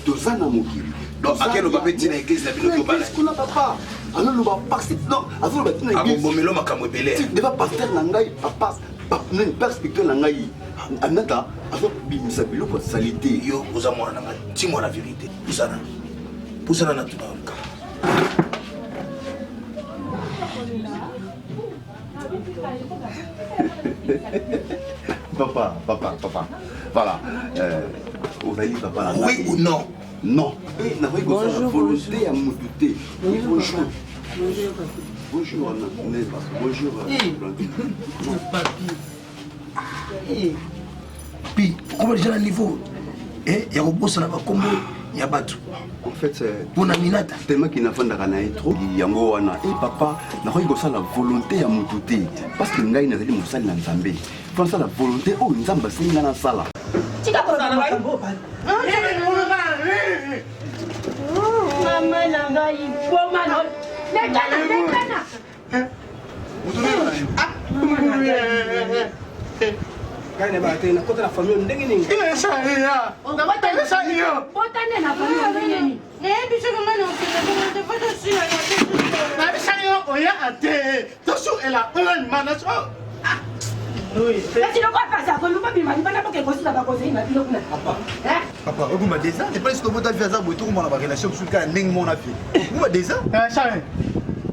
toza na mokili Donc, akeloba mpe ntina église na bino tobala. kuna papa azoloba par-ci non azoloba ntina église Akobomelo makambo ebele. devant pasteur na ngai papa nani père spirituel na ngai Aminata azobimisa biloko ya salite. Yo oza mwana na ngai ti mwana vérité pusana pusana na tuna yoka. Papa, papa, papa. Voilà. Euh, ozali papa na ngai. Oui ou non? Non. Eh, nakoki kosala Bonjour, volonté ya motu te. Oui, bonjour. Bonjour, papa. Bonjour, Anna. Bonjour, Blandine. Papi. Puis, okoma déjà na niveau ya kobosana bakombo ya bato. En fait, mpona Minata. Tellement qu'il nafandaka na ye trop yango wana e papa nakoki kosala volonté ya motu te parce que ngai nazali mosali na nzambe fo nasala volonté oyo nzambe asengi ngai nasala. Tika koloba makambo oyo. Mama na ngai, boma na lekana lekana. Ngai nayebaka te nakota na famille ndenge nini. Bota nde na famille ndenge nini? Nayebi soki nga na okende bongo te fo tosila na te. Nayebisa yo oya ate tosuela oyo mana so. Kasi lokola pasi akoluka bima libanda boke kosila bakozei na bino kuna. Papa, okoma déjà, c'est pas juste que vie aza boye tokomona ba relation mosusu kaka ndenge moko na vie. Okoma déjà.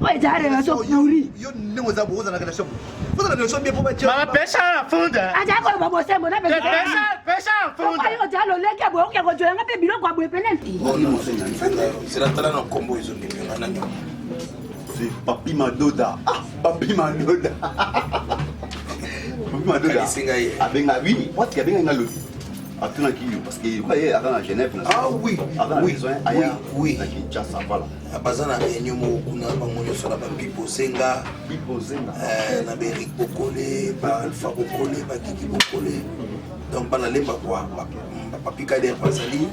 Oyo eza relation pourri. Yo ndenge oza boye oza na relation boye. Oza na relation bien po batia. Mama pesa na funda. Aza koloba bosembo na pesa. Pesa na funda. Oyo oza lolenge boye oke kozwela nga mpe biloko ya boye pene. Zela tala na nkombo ezondimela nani. C'est Papi Madoda. Ah, Papi Madoda. Papi Madoda. Abenga oui, moi qui abenga nga lobi. Atunaki yo parce que ye aza na Genève na. Ah oui. Aza na oui, besoin aya oui, na Kinshasa voilà. Baza na réunion moko kuna bango nyonso na bapipo zenga. Pipo zenga. Na ba Eric Bokole, ba Alpha Bokole, ba Kiki Bokole. Donc bana lemba quoi. Ba Papi Kader bazali.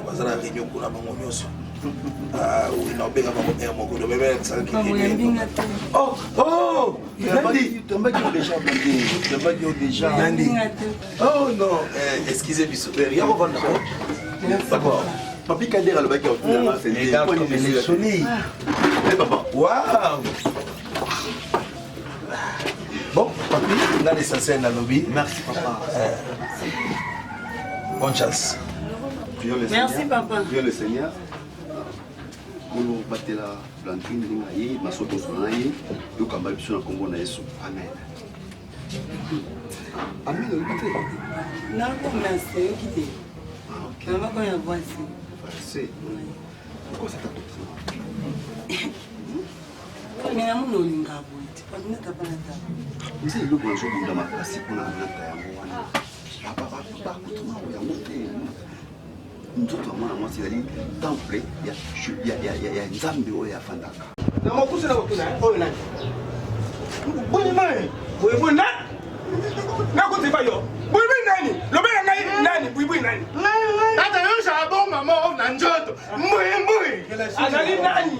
Baza na réunion kuna bango nyonso. Ah oui, na obenga bango air moko. Donc bebe salaki. Oh, oh! Nandi, tombaki yo déjà Blondine. Tombaki yo déjà. Nandi. Oh non, excusez biso. Ya kovanda ko. Papa. Papi Kader alobaki otuna na c'est Regarde comme elle est jolie. Eh papa. Waouh. Bon, papi, nga l'essentiel na lobi. Merci papa. Bonne chance. Prions le Merci, Seigneur. papa. Prions le Seigneur. Kolo batela Blandine ndenge aye maso tozwa na ye yokamba biso na nkombo na Yesu. Amen. Amen olobi te. Nakomasa yoki te. Nabako ya voici. C'est. Pourquoi ça t'a Mais namoni olinga boye te. Aminata bana taba. Eza eloko nazobunda makasi mpona Aminata yango wana. Bakutuna yango te. Nzoto ya mwana mwasi ezali temple ya Nzambe oyo afandaka. Na mokusu na kotuna oyo nani? Boni nani? Boye boye nani? Nakotiba yo. Buibui nani? Lobela ngai nani? Buibui nani? Tata yo zala bonga moko na nzoto. Mbui mbui. Azali nani?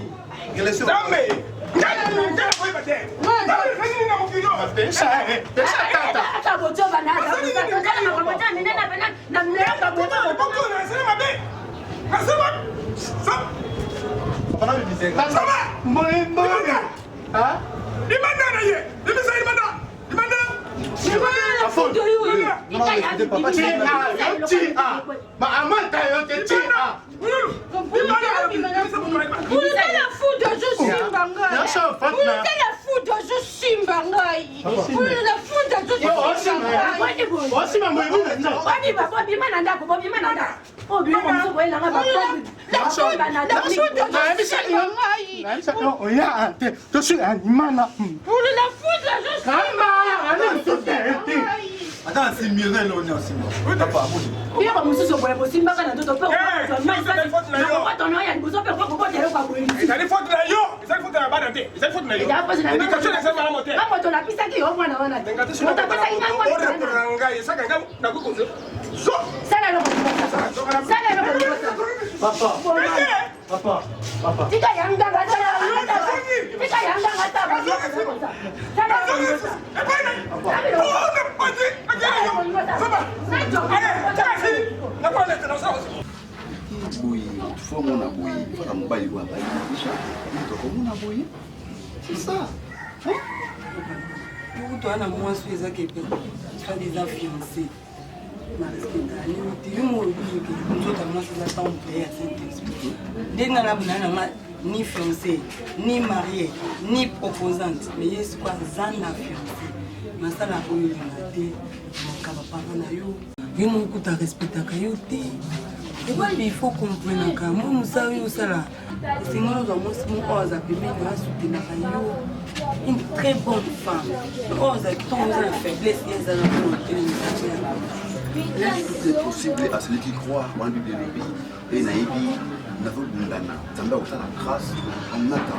Nzambe. Ngai koyeba te. Pesa pesa tata. Ata bozoba na ata makambo ta minene pena na meyaka boye. Mbui mbui. Libanda na ye. Libisa libanda. Libanda. Bulutela foudre ozosimba ngai. Bulutela foudre ozosimba ngai. Bulutela foudre ozosimba ngai. Bobima, bobima na ndako, bobima na ndako. Oyo biloko mosusu boyelanga ba Oya te tosuka limana. Bulutela foudre ozosimba ngai. Ata nasimbi eza eloko nini osimba. Papa amoni. Biloko mosusu boye bosimbaka na nzoto mpe okotono ya liboso mpe okokobota eloko ya boye. Ezali faute na yo. Ezali faute na bana te. Ezali faute na yo. Éducation ezali malamu te. Moto napisaki yo mwana wana te. Moto apesaki ngai mwana wana. Na ngai esaka ngai nakoki kozwa. Zo. Sala eloko liboso. Sala eloko liboso. Papa. Papa. Papa. Tika ya nganga tika ya nganga ta. Sala eloko liboso. Boye fo omona boye fala mobali oyo abali deja moto akomona boye c'est ça. Kutu wana mwasi oyo ezaki epe soit eza fiancé na respectaka nini te yo moko olobi ke nzoto ya mwasi eza temple ya saint esprit nde nga nabunda na nga ni fiancé ni marié ni proposante mais ye sikoyo aza na fiancé masala oyo olinga te maka bapapa na yo yo moko kuta respectaka yo te. Mobali il faut comprenaka mwa mosala oyo osala esengeli ozwa mwasi moko oyo aza pembeni na asutenaka yo une très bonne femme oyo aza kitoko oza na faiblesse ye aza na mpona otelemisa Tout est possible à celui qui croit wana bible elobi mpe nayebi nazobundana nzambe akosala grâce aminata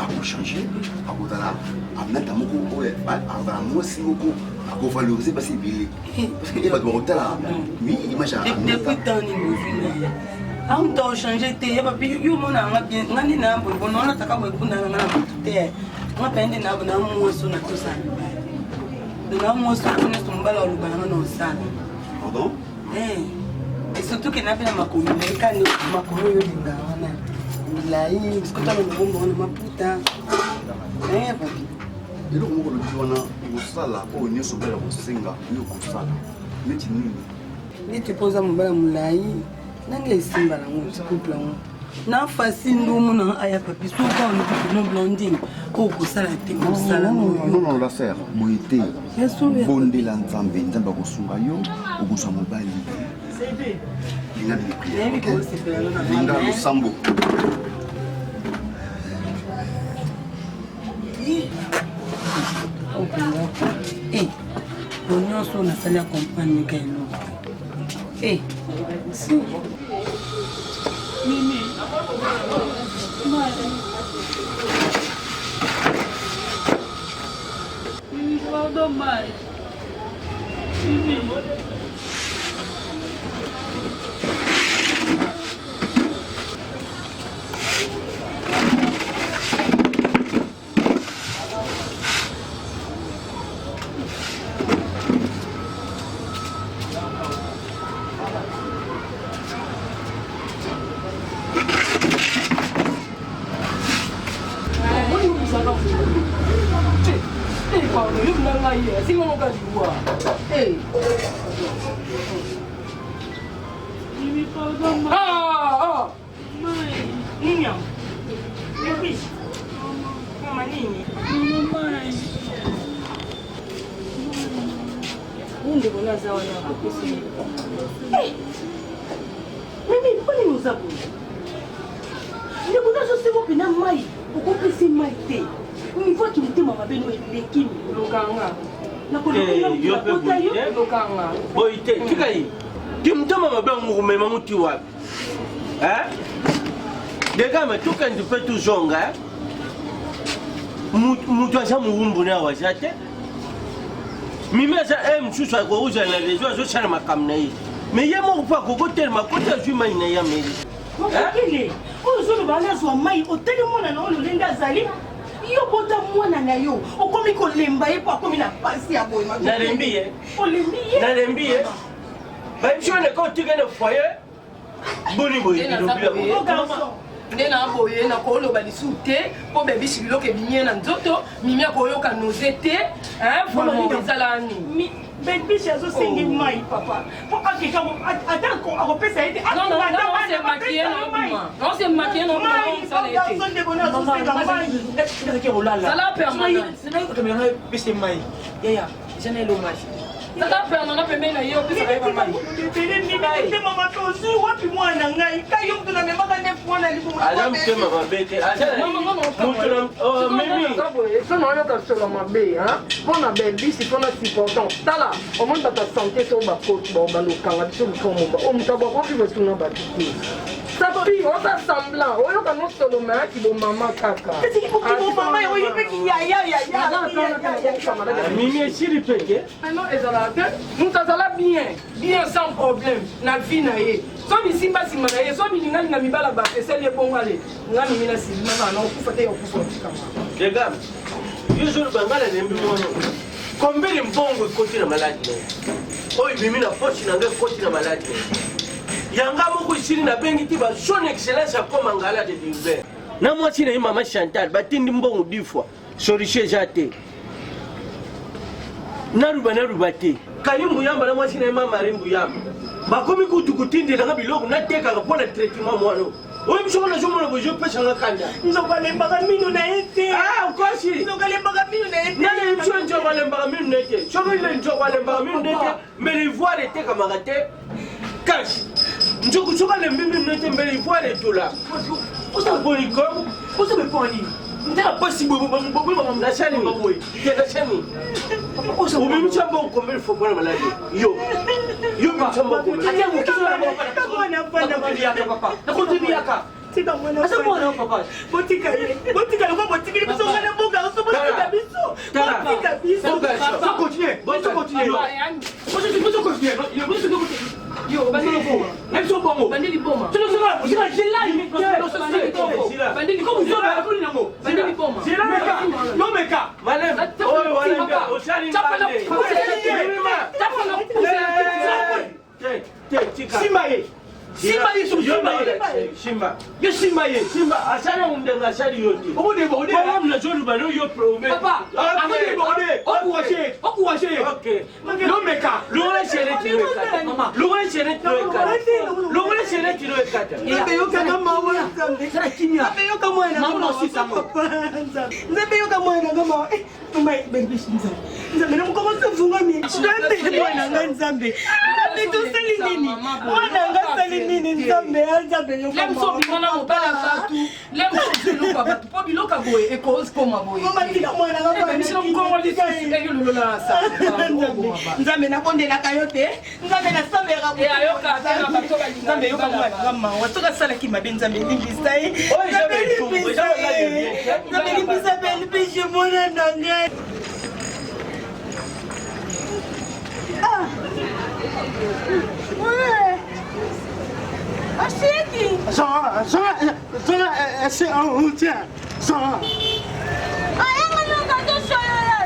akochange akozala aminata moko oyo akozala mwasi moko akovalorize basi ebele parce que ye bato bakotala oui image ya depuis temps nini ozwi na ye amuta ochange te ya papi yo omona yanga bien nga nde na boye bono olataka boye kuna na nga na motu te nga mpe nde na na mwasi oyo natosala mibali na mwasi oyo nyonso mobali aloba nanga na osala pardon et surtout ke na mpe na makolo milai kani makolo oyo olinga wana milai bisikotala lobombo wana maputa papi eloko moko olobi wana kosala oyo nyonso obala kosenga yo kosala neti nini neti mpo oza mobala molai ndenge esimba nango couple yango na facile nde omona aya papi soki olobi bino blandine oyo kosala te kosala non la sœur boye te bondela nzambe nzambe akosunga yo okozwa mobali linga mingi prière linga losambo po nyonso nasali ya comprendre ka eloko te si Mimi. Mimi, pardon, Mike. Mimi. Ah, ah. Nini yango? Epice. Mama nini? Oyo ndeko na aza wana akopesi ye. Eh! Mimi, mpo nini oza boye? Ndeko na azosenga mpena mai, okopesi mai te. Niveau ya kimotema mabe no eleki. Lokanga. Boye te, tika ye. Kimotema mabe yango komema ngo ti wapi? Hein? Degame tokende mpe tozonga moto aza mowumbu na awa aza te mimi aza e mosusu akokozala na réseau azosala makambo na ye me ye moko mpo akokotelema koti azwi mai na ye ameli mokili oyo ozoloba nazwa mai otali mwana na oyo lolenge azali yo bota mwana na yo okomi kolemba ye mpo akomi na pasi ya boye nalembi ye olembi ye nalembi ye bayebisi yo neka otika na foyer boni boye nde na boye nakoloba lisusu te mpo bebisi biloko ebimi ye na nzoto mimi akoyoka noze te vraiment ezala nini belbiche azosengi oh. mai papa mpo akeka ata akopesa ye te pese mai yaya eza na elomaki Tata Fernanda pembeni na ye opesaka ye bamai. Motema mabe ozwi wapi mwana ngai ka yo moto namemaka nde mwana libumu. Aza motema mabe te. Aza mimi. So nayoka solo mabe mpo na belbisi mpo na supportant tala omoni bato ya sante so bakoti balokanga biso lukomomba o moto abakoki kosuna bato te sapi oza semblant oyoka no solo me kibomama kaka kibomama oyo mpe mimi esili mpe te non ezalaka te moto azala bien bien sans problème na vie na ye so bisimbasimba na ye so bilingalinga mibala bato esali ye bongo ale nga mimi na silima kaka na okufa te ya okufa otikama degam yo zoloba nga nalembi mwana kombele mbongo ekoti na maladi na ye oyo ebimi na poche na nga ekoti na maladi na ye yanga moko esili nabengi ti ba son excellence akoma ngala de dilbert na mwasi na ye mama chantal batindi mbongo 10 fois solution eza te naluba naluba te kali mbuyamba na mwasi na ye mama mari mbuyamba bakomi kutu kotindelanga biloko natekaka mpo na traitement mwana oyo biso ngo nazomona bozo opesanga kanda nzoko alembaka mino na ye te ah, okosi nzoko alembaka mino na ye te nani biso nzoko alembaka mino na ye te soki ile nzoko alembaka mino na ye te mais l'ivoire etekamaka te kasi. Nzoku soki alembi mino te mbele il faut aletola. Oza boni ko? Oza be poni. Ndaka pasi boye boye Nasali boye. Te nasali. Obimisa mbongo combien de fois mpona maladi? Yo. Yo obimisa mbongo combien? Ate mokili na papa. Nakontribuyaka papa. Nakontribuyaka. Tika mwana Aza mwana yo papa. Botika ye. Botika lokola botikeli biso nga na mboka oso botika biso. Botika biso. Faut continuer. Faut continuer. Faut continuer. Faut continuer. Yo, bandi liboma. Na biso bongo. Bandi liboma. Soki soki soki jela yi. Bandi liboma. Comme zoba akoli nango. Bandi liboma. Jela meka. Yo meka. Malem. Oyo wana nde osali ngande. Te te tika. Simba ye. Simba ye soki simba ye. Simba. Yo simba ye. Simba asali yango ndenge asali yo te. Omo débordé. Bongo nazoloba no yo promets. Papa, ako débordé. Encouragé. Encouragé. Ok. Yo meka. Longola chaînette no ekata. Longola chaînette no ekata. Longola chaînette no ekata. Nzambe yokanga mawa Nzambe. Nzambe yoka mwana na Mama osisa ngo. papa Nzambe. Nzambe yoka mwana na nga mawa. Eh, mama bengishi Nzambe. Nzambe na mokoko sofungami. Nzambe mwana nga Nzambe. Nzambe tosali nini? Mwana nga asali nini Nzambe? Ah, Nzambe yoka Lem so bima na mobali ya bato lem so biloko ya bato mpo biloko ya boye ekokoma boye Mama tika mwana nga mwana biso mkongo lisusu eyo lolola na sa Nzambe nabondelaka yo te Nzambe nasambelaka Eh, ayoka te na bato balinga Nzambe yoka mwana nga mawa soki asalaki mabe Nzambe limbisa ye Oyo eza Nzambe betumbu, limbisa eza maladi ye bien. Nzambe limbisa belbishe mwana na ngai Oseki. Ayanga noka tosolola.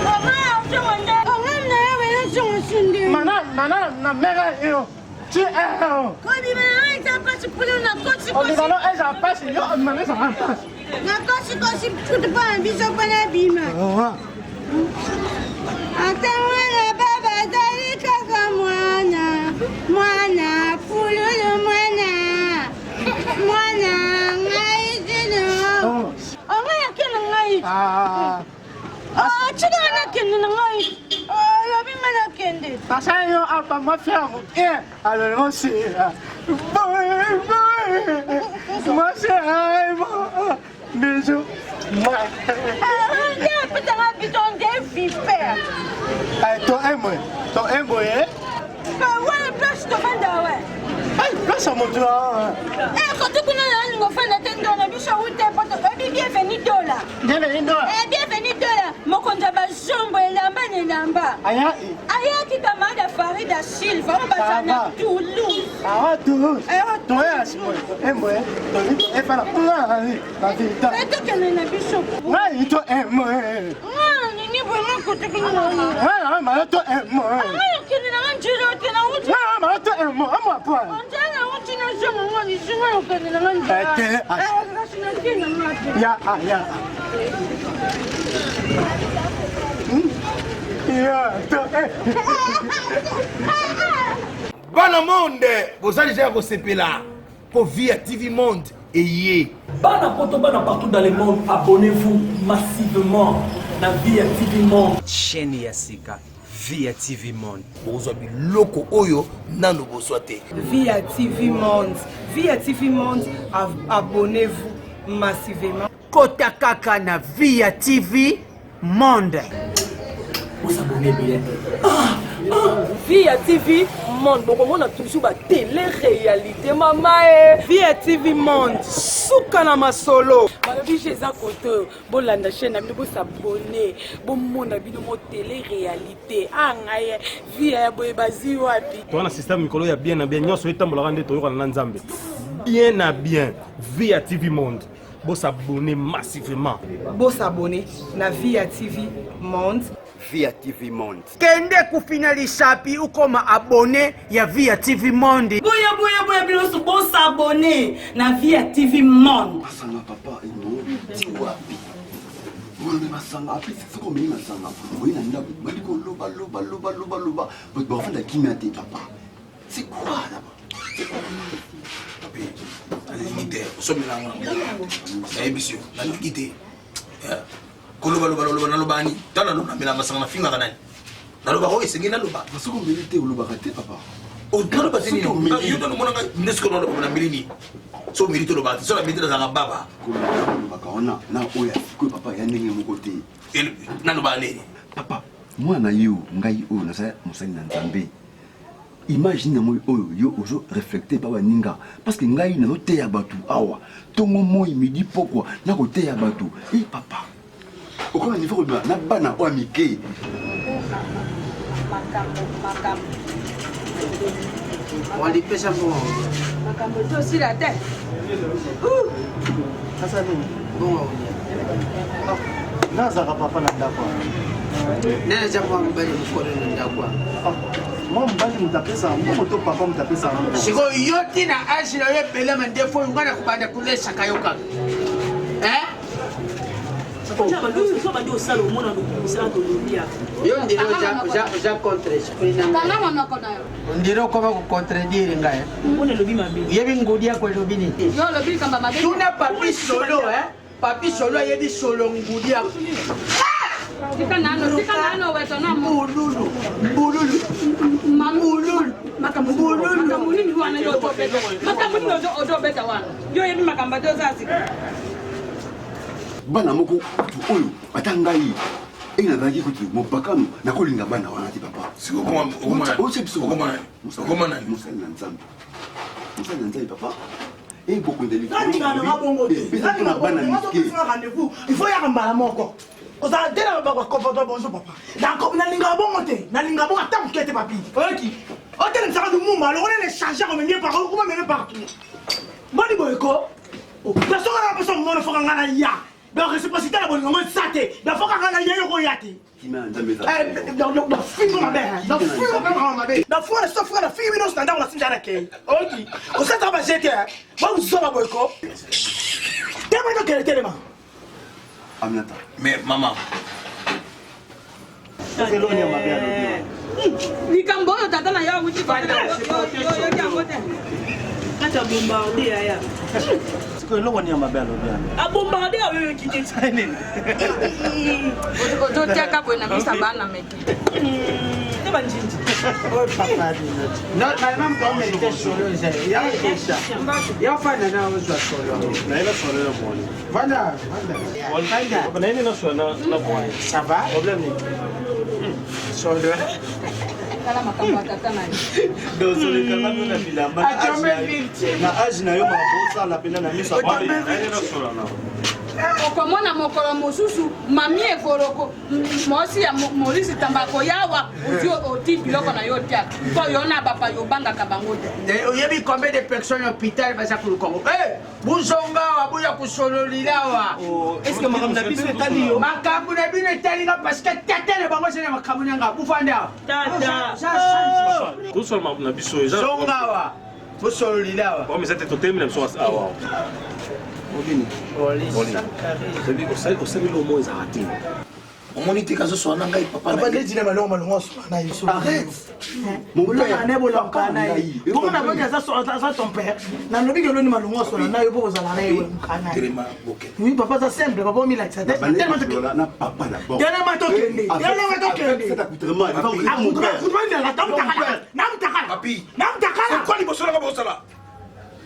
Mama ya zongo nde. Ongam na yo wena zongo sunde. Mana, mana, na mera yo. Ti eh. Kobima na ngai eza mpasi pulu na kosi kosi. Olibalo eza pasi yo mana eza pasi. Na kosi kosi kutu mpo na biso mpo na bima. Ata mwana baba azali kaka mwana mwana pululu mwana mwana ngai zino ongai akende ngai tika nakende na ngai olobi nga nakende Pasa yo apa ma faire eh alors on sait. Bon bon. Moi c'est un bisou. nde apesanga biso nde vipere Ton un boy. Ton un boy. wana place tovanda we Place à mon tour. kote kuna na olingo ofanda te ndo na biso ute poto oyebi bienvenu dola Bienvenu dola. bienvenu dola mokonzi ya bazombo elamba na elamba Aya. ayaki kamada farida silva oyo baza na toulouse Ah Toulouse. Ton un boy. Ton un fala. La vie. etokende na biso Ouais, toi un boy. nga nalingi vraimen kote kuna Ouais, mais toi un boy. nga nakende nanga nzela te nauti Ouais, mais toi un boy. Un boy. nzela nauti nazonga nga lisunga nakende nanga nzela Eh, te, ah. kasi nakende nga te Ya, ah, ya. Ya, toi. Bana monde, boza deja ya kosepela po vie ya TV monde eye. Bana poto bana partout dans le monde, abonnez-vous massivement na vie ya TV Monde. Chaîne ya sika Via TV Monde. Bokozwa biloko oyo nano bozwa te. Via TV Monde. Via TV Monde, abonnez-vous massivement. Kota kaka na Via TV Monde. Bosabone bien. Via TV Monde bokomona toujours ba télé réalité mama e Via TV Monde suka na masolo. balobi je eza kote oyo bolanda chaîne na bino bosabone bomona bino mo télé réalité a ngai via ya boye bazwi wapi toza na système mikolo ya bien na bien nyonso etambolaka nde toyokana na nzambe bien na bien via tv monde bosabone massivement Bosabone na Via TV Monde. Via TV Monde. Kende kufina lisapi ukoma abonné ya Via TV Monde. boya boya boya bino nyonso bosabone na Via TV Monde. Masanga papa eno ti wapi mwana masanga apesi soki omeli masanga oye na ndako bali koloba loba loba loba loba bato bakofanda kimia te papa c'est quoi là-bas nalingi te osomela yango na mbongo nayebisi yo nalingi te kolobalobaloba naloba nini ntango naloba namela masanga nafingaka nani nalobaka oyo esengeli naloba soki omeli te olobaka te papa. Naloba te nini? Yo ntango omona ngai nde sikoyo naloba na mbeli nini? So omeli te olobaka te, so nameli te nazalaka baba. Olobaka wana na oyo ya sikoyo papa ya ndenge moko te. Nalobaka nini? Papa, mwana yo ngai oyo naza mosali na Nzambe. Image nini namoni oyo yo ozo reflecter pa baninga parce que ngai nazoteya bato awa ntongo moi midi pokwa nakoteya bato e papa okoma niveau kobima na bana oyo ya mike makambo makambo walipesa mbongo makambo ezosila te sasa nini mbongo olia nazalaka papa na ndako nani aza mwa mobali mokolo na ndako mwa mobali moto apesaka mbongo to papa moto apesaka mbongo sikoyo yo ti na age na yo ebelema nde fo nga na kobanda kolesaka yo kaka yo ndire oza contre esprit nanga monoko na yo ondire okoma kocontredire ngai oyebi ngudi yako elobi nini tuna papi solo papi solo ayebi solo ngudi yako mbululu mbululu mbululu makambo nini wana yo ozobeta makambo nini ozobeta wana yo oyebi makambo ate oza sika bana moko kutu oyo ata ngai enge nazalaki kutu mopakano nakolinga bana wana te papa otya biso mosali na nzambe mosali na nzambe papa ebokondeli bana mike rendez-vous il faut yaka mbala moko kozala te na bakomportement bonjour papa nalingaka bongo te nalingaka bongo ata moke te papi oyoki otelemisaka lumumba lokola na échange akomemie partout okoma meme partout boni boye ko nasoka na posa mono foka nga na ya donc réciprocité na bolingo ngo eza te donc foka nga na ya yoko ya te nafingo mabe nafingo mpe makambo mabe nafingo na sofuka nafingi bino nyonso na ndako nasimisa na kei oyoki kosataka baje te bazoba boye ko telema tokende telema Aminata. Mais maman. Likambo oyo tata na yo awuti yoki yango te. Kati abombarde yaya. Sikoyo eloko nini ya mabe alobi wana? Abombarde ayo yoki te. Nini? Ozotiaka boye na misa bana meke. Te banjinji. Oyo papa bino. Non, normalement moto amerite solo ezali. Ya okesa. Ya ofanda na ozwa solo. Nayeba solo ya boni. Vanda, vanda. Vanda. Nayebi na solo na boni. Ça va? Problème nini? Solo. Tala makambo ya tata na yo. Donc solekanga mpe na bilamba na age na yo makambo osala mpenza na miso okomona mokolo mosusu mami evoloko mwasi ya Maurice Tamba akoyawa ozwi oti biloko na yo otiaka mpo yo na bapaya obangaka bango te. Oyebi combien de personnes na hôpital baza koluka ngo? Eh, buzonga awa buya kosololila awa. Oh, est-ce que makambo na biso etali yo? Makambo na bino etali nga parce que tata na bango ezali na makambo na nga. Bufanda awa. Tata. Tosola makambo na biso eza. Zonga awa. Bosololila awa. Bon, mais eza te totelemi na biso awa. Obini. Osali lomo ezalaka te. Omoni te kazoswana na ngai papa papa nde dina malongo malongo aswana na ye arrête bolaka bolaka na ye bongo nalobi aza ton père nalobi ke oloni malongo aswana na yo mpo kozala na ye bolamuka na ye oui papa aza simple papa omilakisa te telema tokende telema tokende namutakala namtakala liboso nanga bosala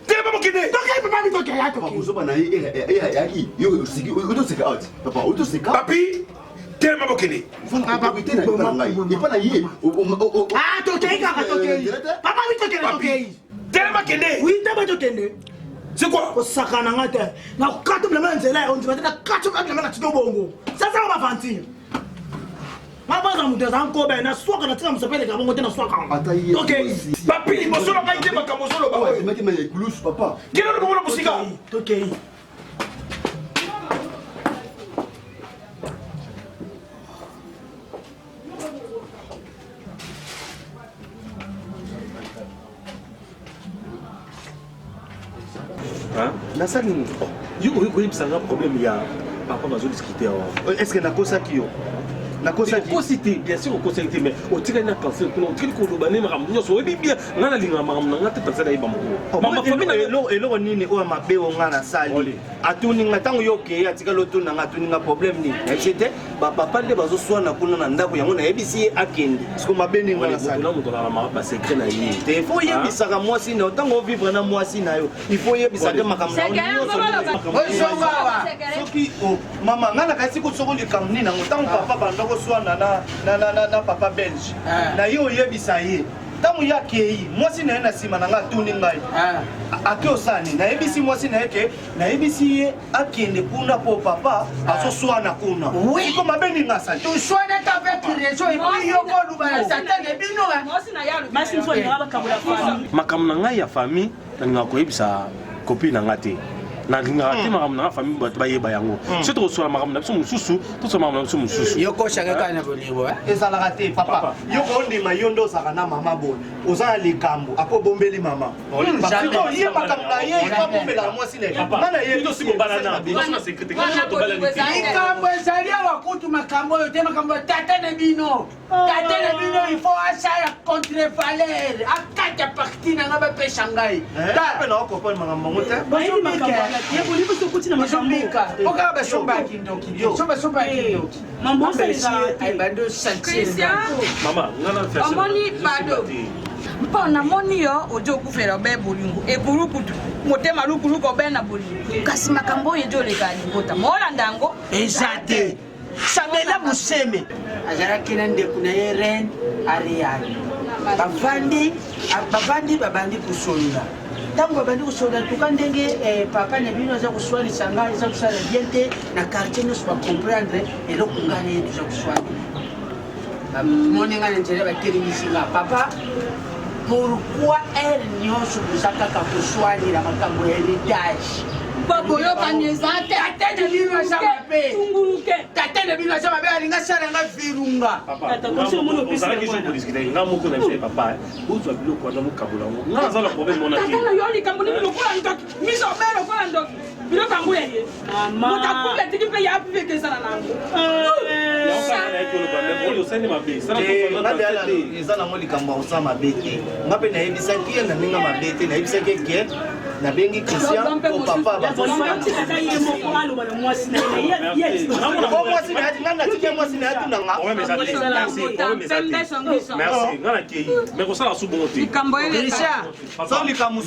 telema bokende tokei papa mi tokei ya tokei ozoba na ye eyaki yo osiki otoseka awa papa otoseka papi telema bokende epa na ye tokei kaka tokei papa mi tokende tokei telema kende oui telema tokende C'est quoi kosakana nga te nakata bilamba na nzela ondima te nakati bilamba na tino bongo sasaka baventure nga baza moto aza nkobe na swaka na tina mosape eleka bongo te na swaka tokei papi liboso na ngai te makambo ozoloba kende lobango na mosika tokei nasali nini yo okoki koyebisa nga problème ya papa bazodiskute awa est ce que nakosaki yo Okosi te, bien sûr okosaki te, mais otikali na cancer kuna, otikali koloba nde makambo nyonso oyebi bien. Ngai nalingaka makambo na ngai te, tansa nayeba moko. Mama famille na eloko nini oyo mabe oyo ngai nasali? Atuni ngai ntango yo okei, atikali otuna ngai, atuni ngai problème nini? Nayebisi te bapapa nde bazoswana kuna na ndako yango, nayebisi ye akende. Siko mabe nini ngai nasali? Moto alaka basecret na ye te. Fo oyebisaka mwasi na yo ntango ovivre na mwasi na yo, il faut oyebisaka makambo na yo nyonso. Soki mama ngai nakanisi kutu soko likambo nini yango, ntango papa banda koswana na papa belge na ye, oyebisa ye ntango ye akei, mwasi na ye na nsima na ngai atuni ngai ake osala nini. Nayebisi mwasi na ye ke nayebisi ye akende kuna mpo papa azoswana kuna. Iko mabe nini ngai asali? Toswanaka avec raison, et puis yo koluba na satan na bino. Makambo na ngai ya famille, nalingaka koyebisa copine na ngai te, nalingaka te makambo na ngai famille bato bayeba yango. Soki tokosola makambo na biso mosusu, tosola makambo na biso mosusu. Yo koshaka kaka na bolingo. Ezalaka te papa, yo kondima yo nde ozalaka na mama boye, oza na likambo apo obombeli mama ye makambo na ye, ifo abombelaka mwasi na ye. Nga na ye likambo ezali awa kutu makambo oyo te, makambo ya tata na bino. Tata na bino il faut asala contre valeur, akata parti na nga bapesa ngai. Mpe na okomprendre makambo yango te. Ozobika po kaka basomba ya kindoki te, so basomba ya kindoki ebandi osentir. Omoni pado mpo namoni yo ojo okufela obe bolingo ekulukutu motema lukuluku obe na bolingo, kasi makambo oyo ejo oleka libota moolanda yango eza te. Samela Museme azalaki na ndeko na ye Reine Ariane, bavandi bavandi babandi kosolola. Ntango babandi kosolola, tuka ndenge papa na bino aza koswanisa ngai, eza kosala bien te na quartier nyonso bacomprendre eloko ngai na ye toza koswanela. Bamoni ngai na nzela, batelemisi nga: "Papa, pourquoi heure nyonso boza kaka koswanela makambo ya héritage?" Boyokani eza te. Tata na bino aza mabe, tata na bino aza mabe, alinga asala nga virunga. Ozalaki jour kodiscute nga moko na biso, papa, bozwa biloko wana, mokabola yango, nga naza na problème wana te. Tata na yo likambo nini lokola ndoki, miso obe lokola ndoki, biloko yango ya ye moto akufi atiki mpe ya mpe ezala na yango. Eza nango likambo ya kosala mabe te. Nga mpe nayebisaki ye na ndenge mabe te, nayebisaki ye ke nabengi Christian po papa mwasi na ye. Mwasi na ye, nga natiki ye mwasi na ye tuna nga. Merci, nga nakei, mais kosala su bongo te. Christian,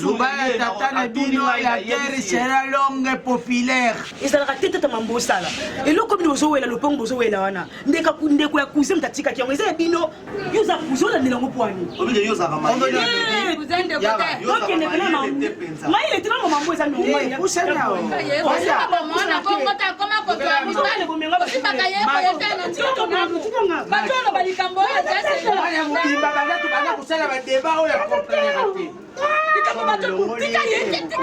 luba ya tata na bino, la guerre sera longue, populaire. Ezalaka te tata, mambo osala eloko bino bozowela lopango, bozowela wana ndeko ya cousin moto atikaki yango, eza ya bino. Yo oza cousin, olandela yango pwani? Okende pena mayele te, bango mambo eza normal. Bazoloba likambo oyo. Mobimba baza tobanda kosala badeba oyo ya komprenaka te. Likambo bato tika ye, tika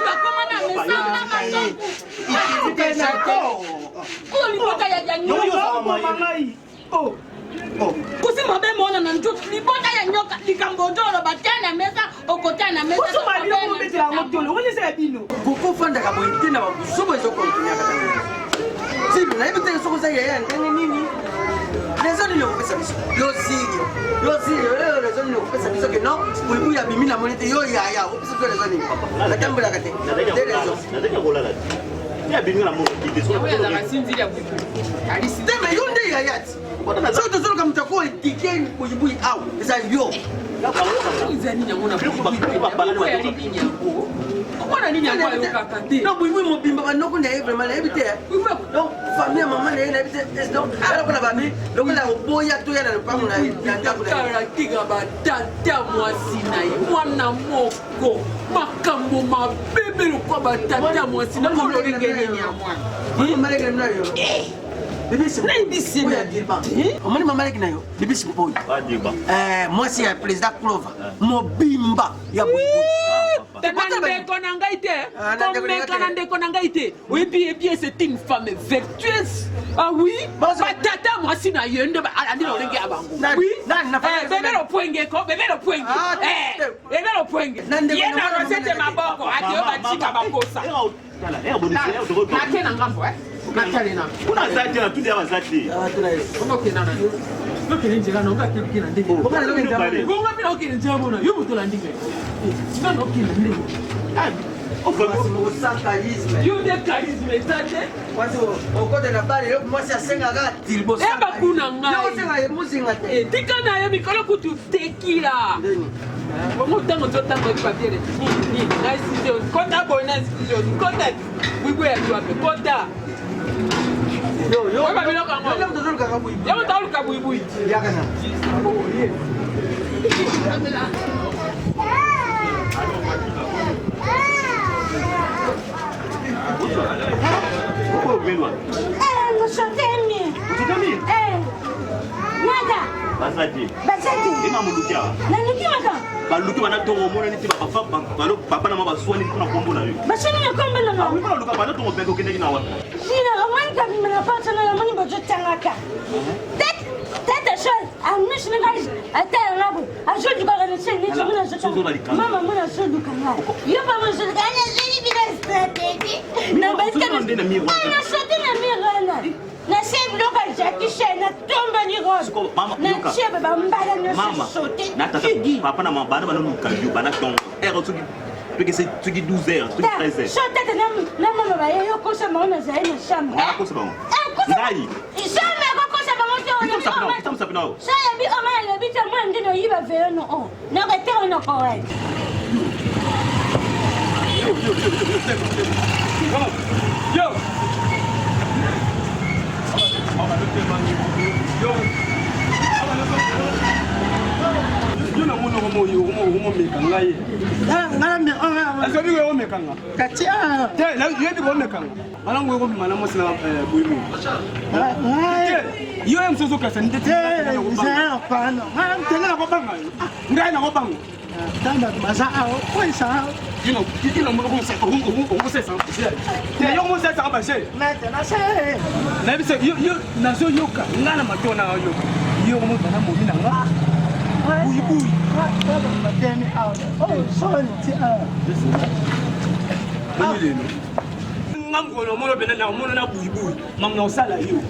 bakoma na mesana masoku oyo libota ya nyoka kusi mabe mona na nzoto, libota ya nyoka. Likambo ozoloba te na mesa, okotia na mesa. Koko ofandaka boye te na babuzoba ezokontinue kaka zilo. Nayebi te soki oza yaya ndenge nini. Raison nini okopesa biso yo zilio, yo zilio oyo? Raison nini okopesa biso ke non, buibui abimi na moni te? Yo yaya, opesa biso raison nini? Natambolaka te te raison. Te, me yo nde yaya ti soki tozoluka moto ako edike buibui awa, eza yo. Non, buibui mobimba banoko na ye vraiment nayebi te. Donc famille ya mama na ye nayebi te. Donc ala mpona bami lokola oboya toya na lopango na ndako na ye. Tika batata mwasi na ye mwana moko makambo mabe lokwa batata mwasi na ololenge nini ya mwana. Malekele na yo omoni mama leki na yo bibisi mpoyi, mwasi ya président Clova mobimba ya buibui. Na ndeko na ngai te, komeka na ndeko na ngai te. Oyebi yebi ye, c'est une femme vertueuse. Ah oui, batata mwasi na ye nde alandi na olenge ya bango. Oui, bebe lopwenge ko bebe lopwenge, bebe lopwenge ye na rosete maboko ati yo batie. Tika bakosa. Nake na ngambo, eh? Natali na. Kuna aza te, natuni awa aza te. Okokenda na okende nzela na oka okende na ndenge. Bonga mpe okende nzela bona yo moto olandi ngai. Nga na okende ndenge. Yo nde charisme eza te. Mwasi okota na bale eloko mwasi asengaka tilbo. Eba kuna ngai. Osenga muzinga te. Tika na yo mikolo kutu tekila. Bongo ntango ozotanga oyebi papier nini na studio kota boye na studio kota bwibwi ya jwape kota oyeba biloko yango yo moto aluka buibui. Baza te. Ema moluki awa. Naluki maka. Baluki wana ntongo omonani te papa na ma baswani mpona nkombo na yo. Baswani na nkombo na nga. Mpona luka banda ntongo beke okendaki na wapi? Sina omoni kabima na porte na namoni bozotangaka. Tata Charles amisi na ngai atala nga boye azolukaka na se neti mona azotanga mama mona azoluka ngai yo pa mozoluka nazali bino stratégie na basikanasote na mire wana na se biloko ya jacki chan natombeli robe natie bambala nyonso sote papa na mama bana banoluka yo bana tongo ere soki pekese soki 12 heures soki 13 heures so tata na mama baye yo kosa bango nazali na chambre nakosa bango ngai chambre ekokosa bango te so yebi oma nalobi te mwana nde noyiba velo no o noketeo nokowe. Yo! Yo namoni okomomeka ngai ye omeka nga te yebi komeka nga malango ekobima na mwasi na boyeboye yo ye mosusu ozokasa nde te nakobanga yo ngai nakobanga ntango bato baza awa okwesa yokomosesaka bashe nayebisa yo nazoyoka ngai na mato na yoka yo komozwa na momi na nga buyibuyi boni lelo nga mokolo omona pena na omona na buyibuyi mamu na osala yo.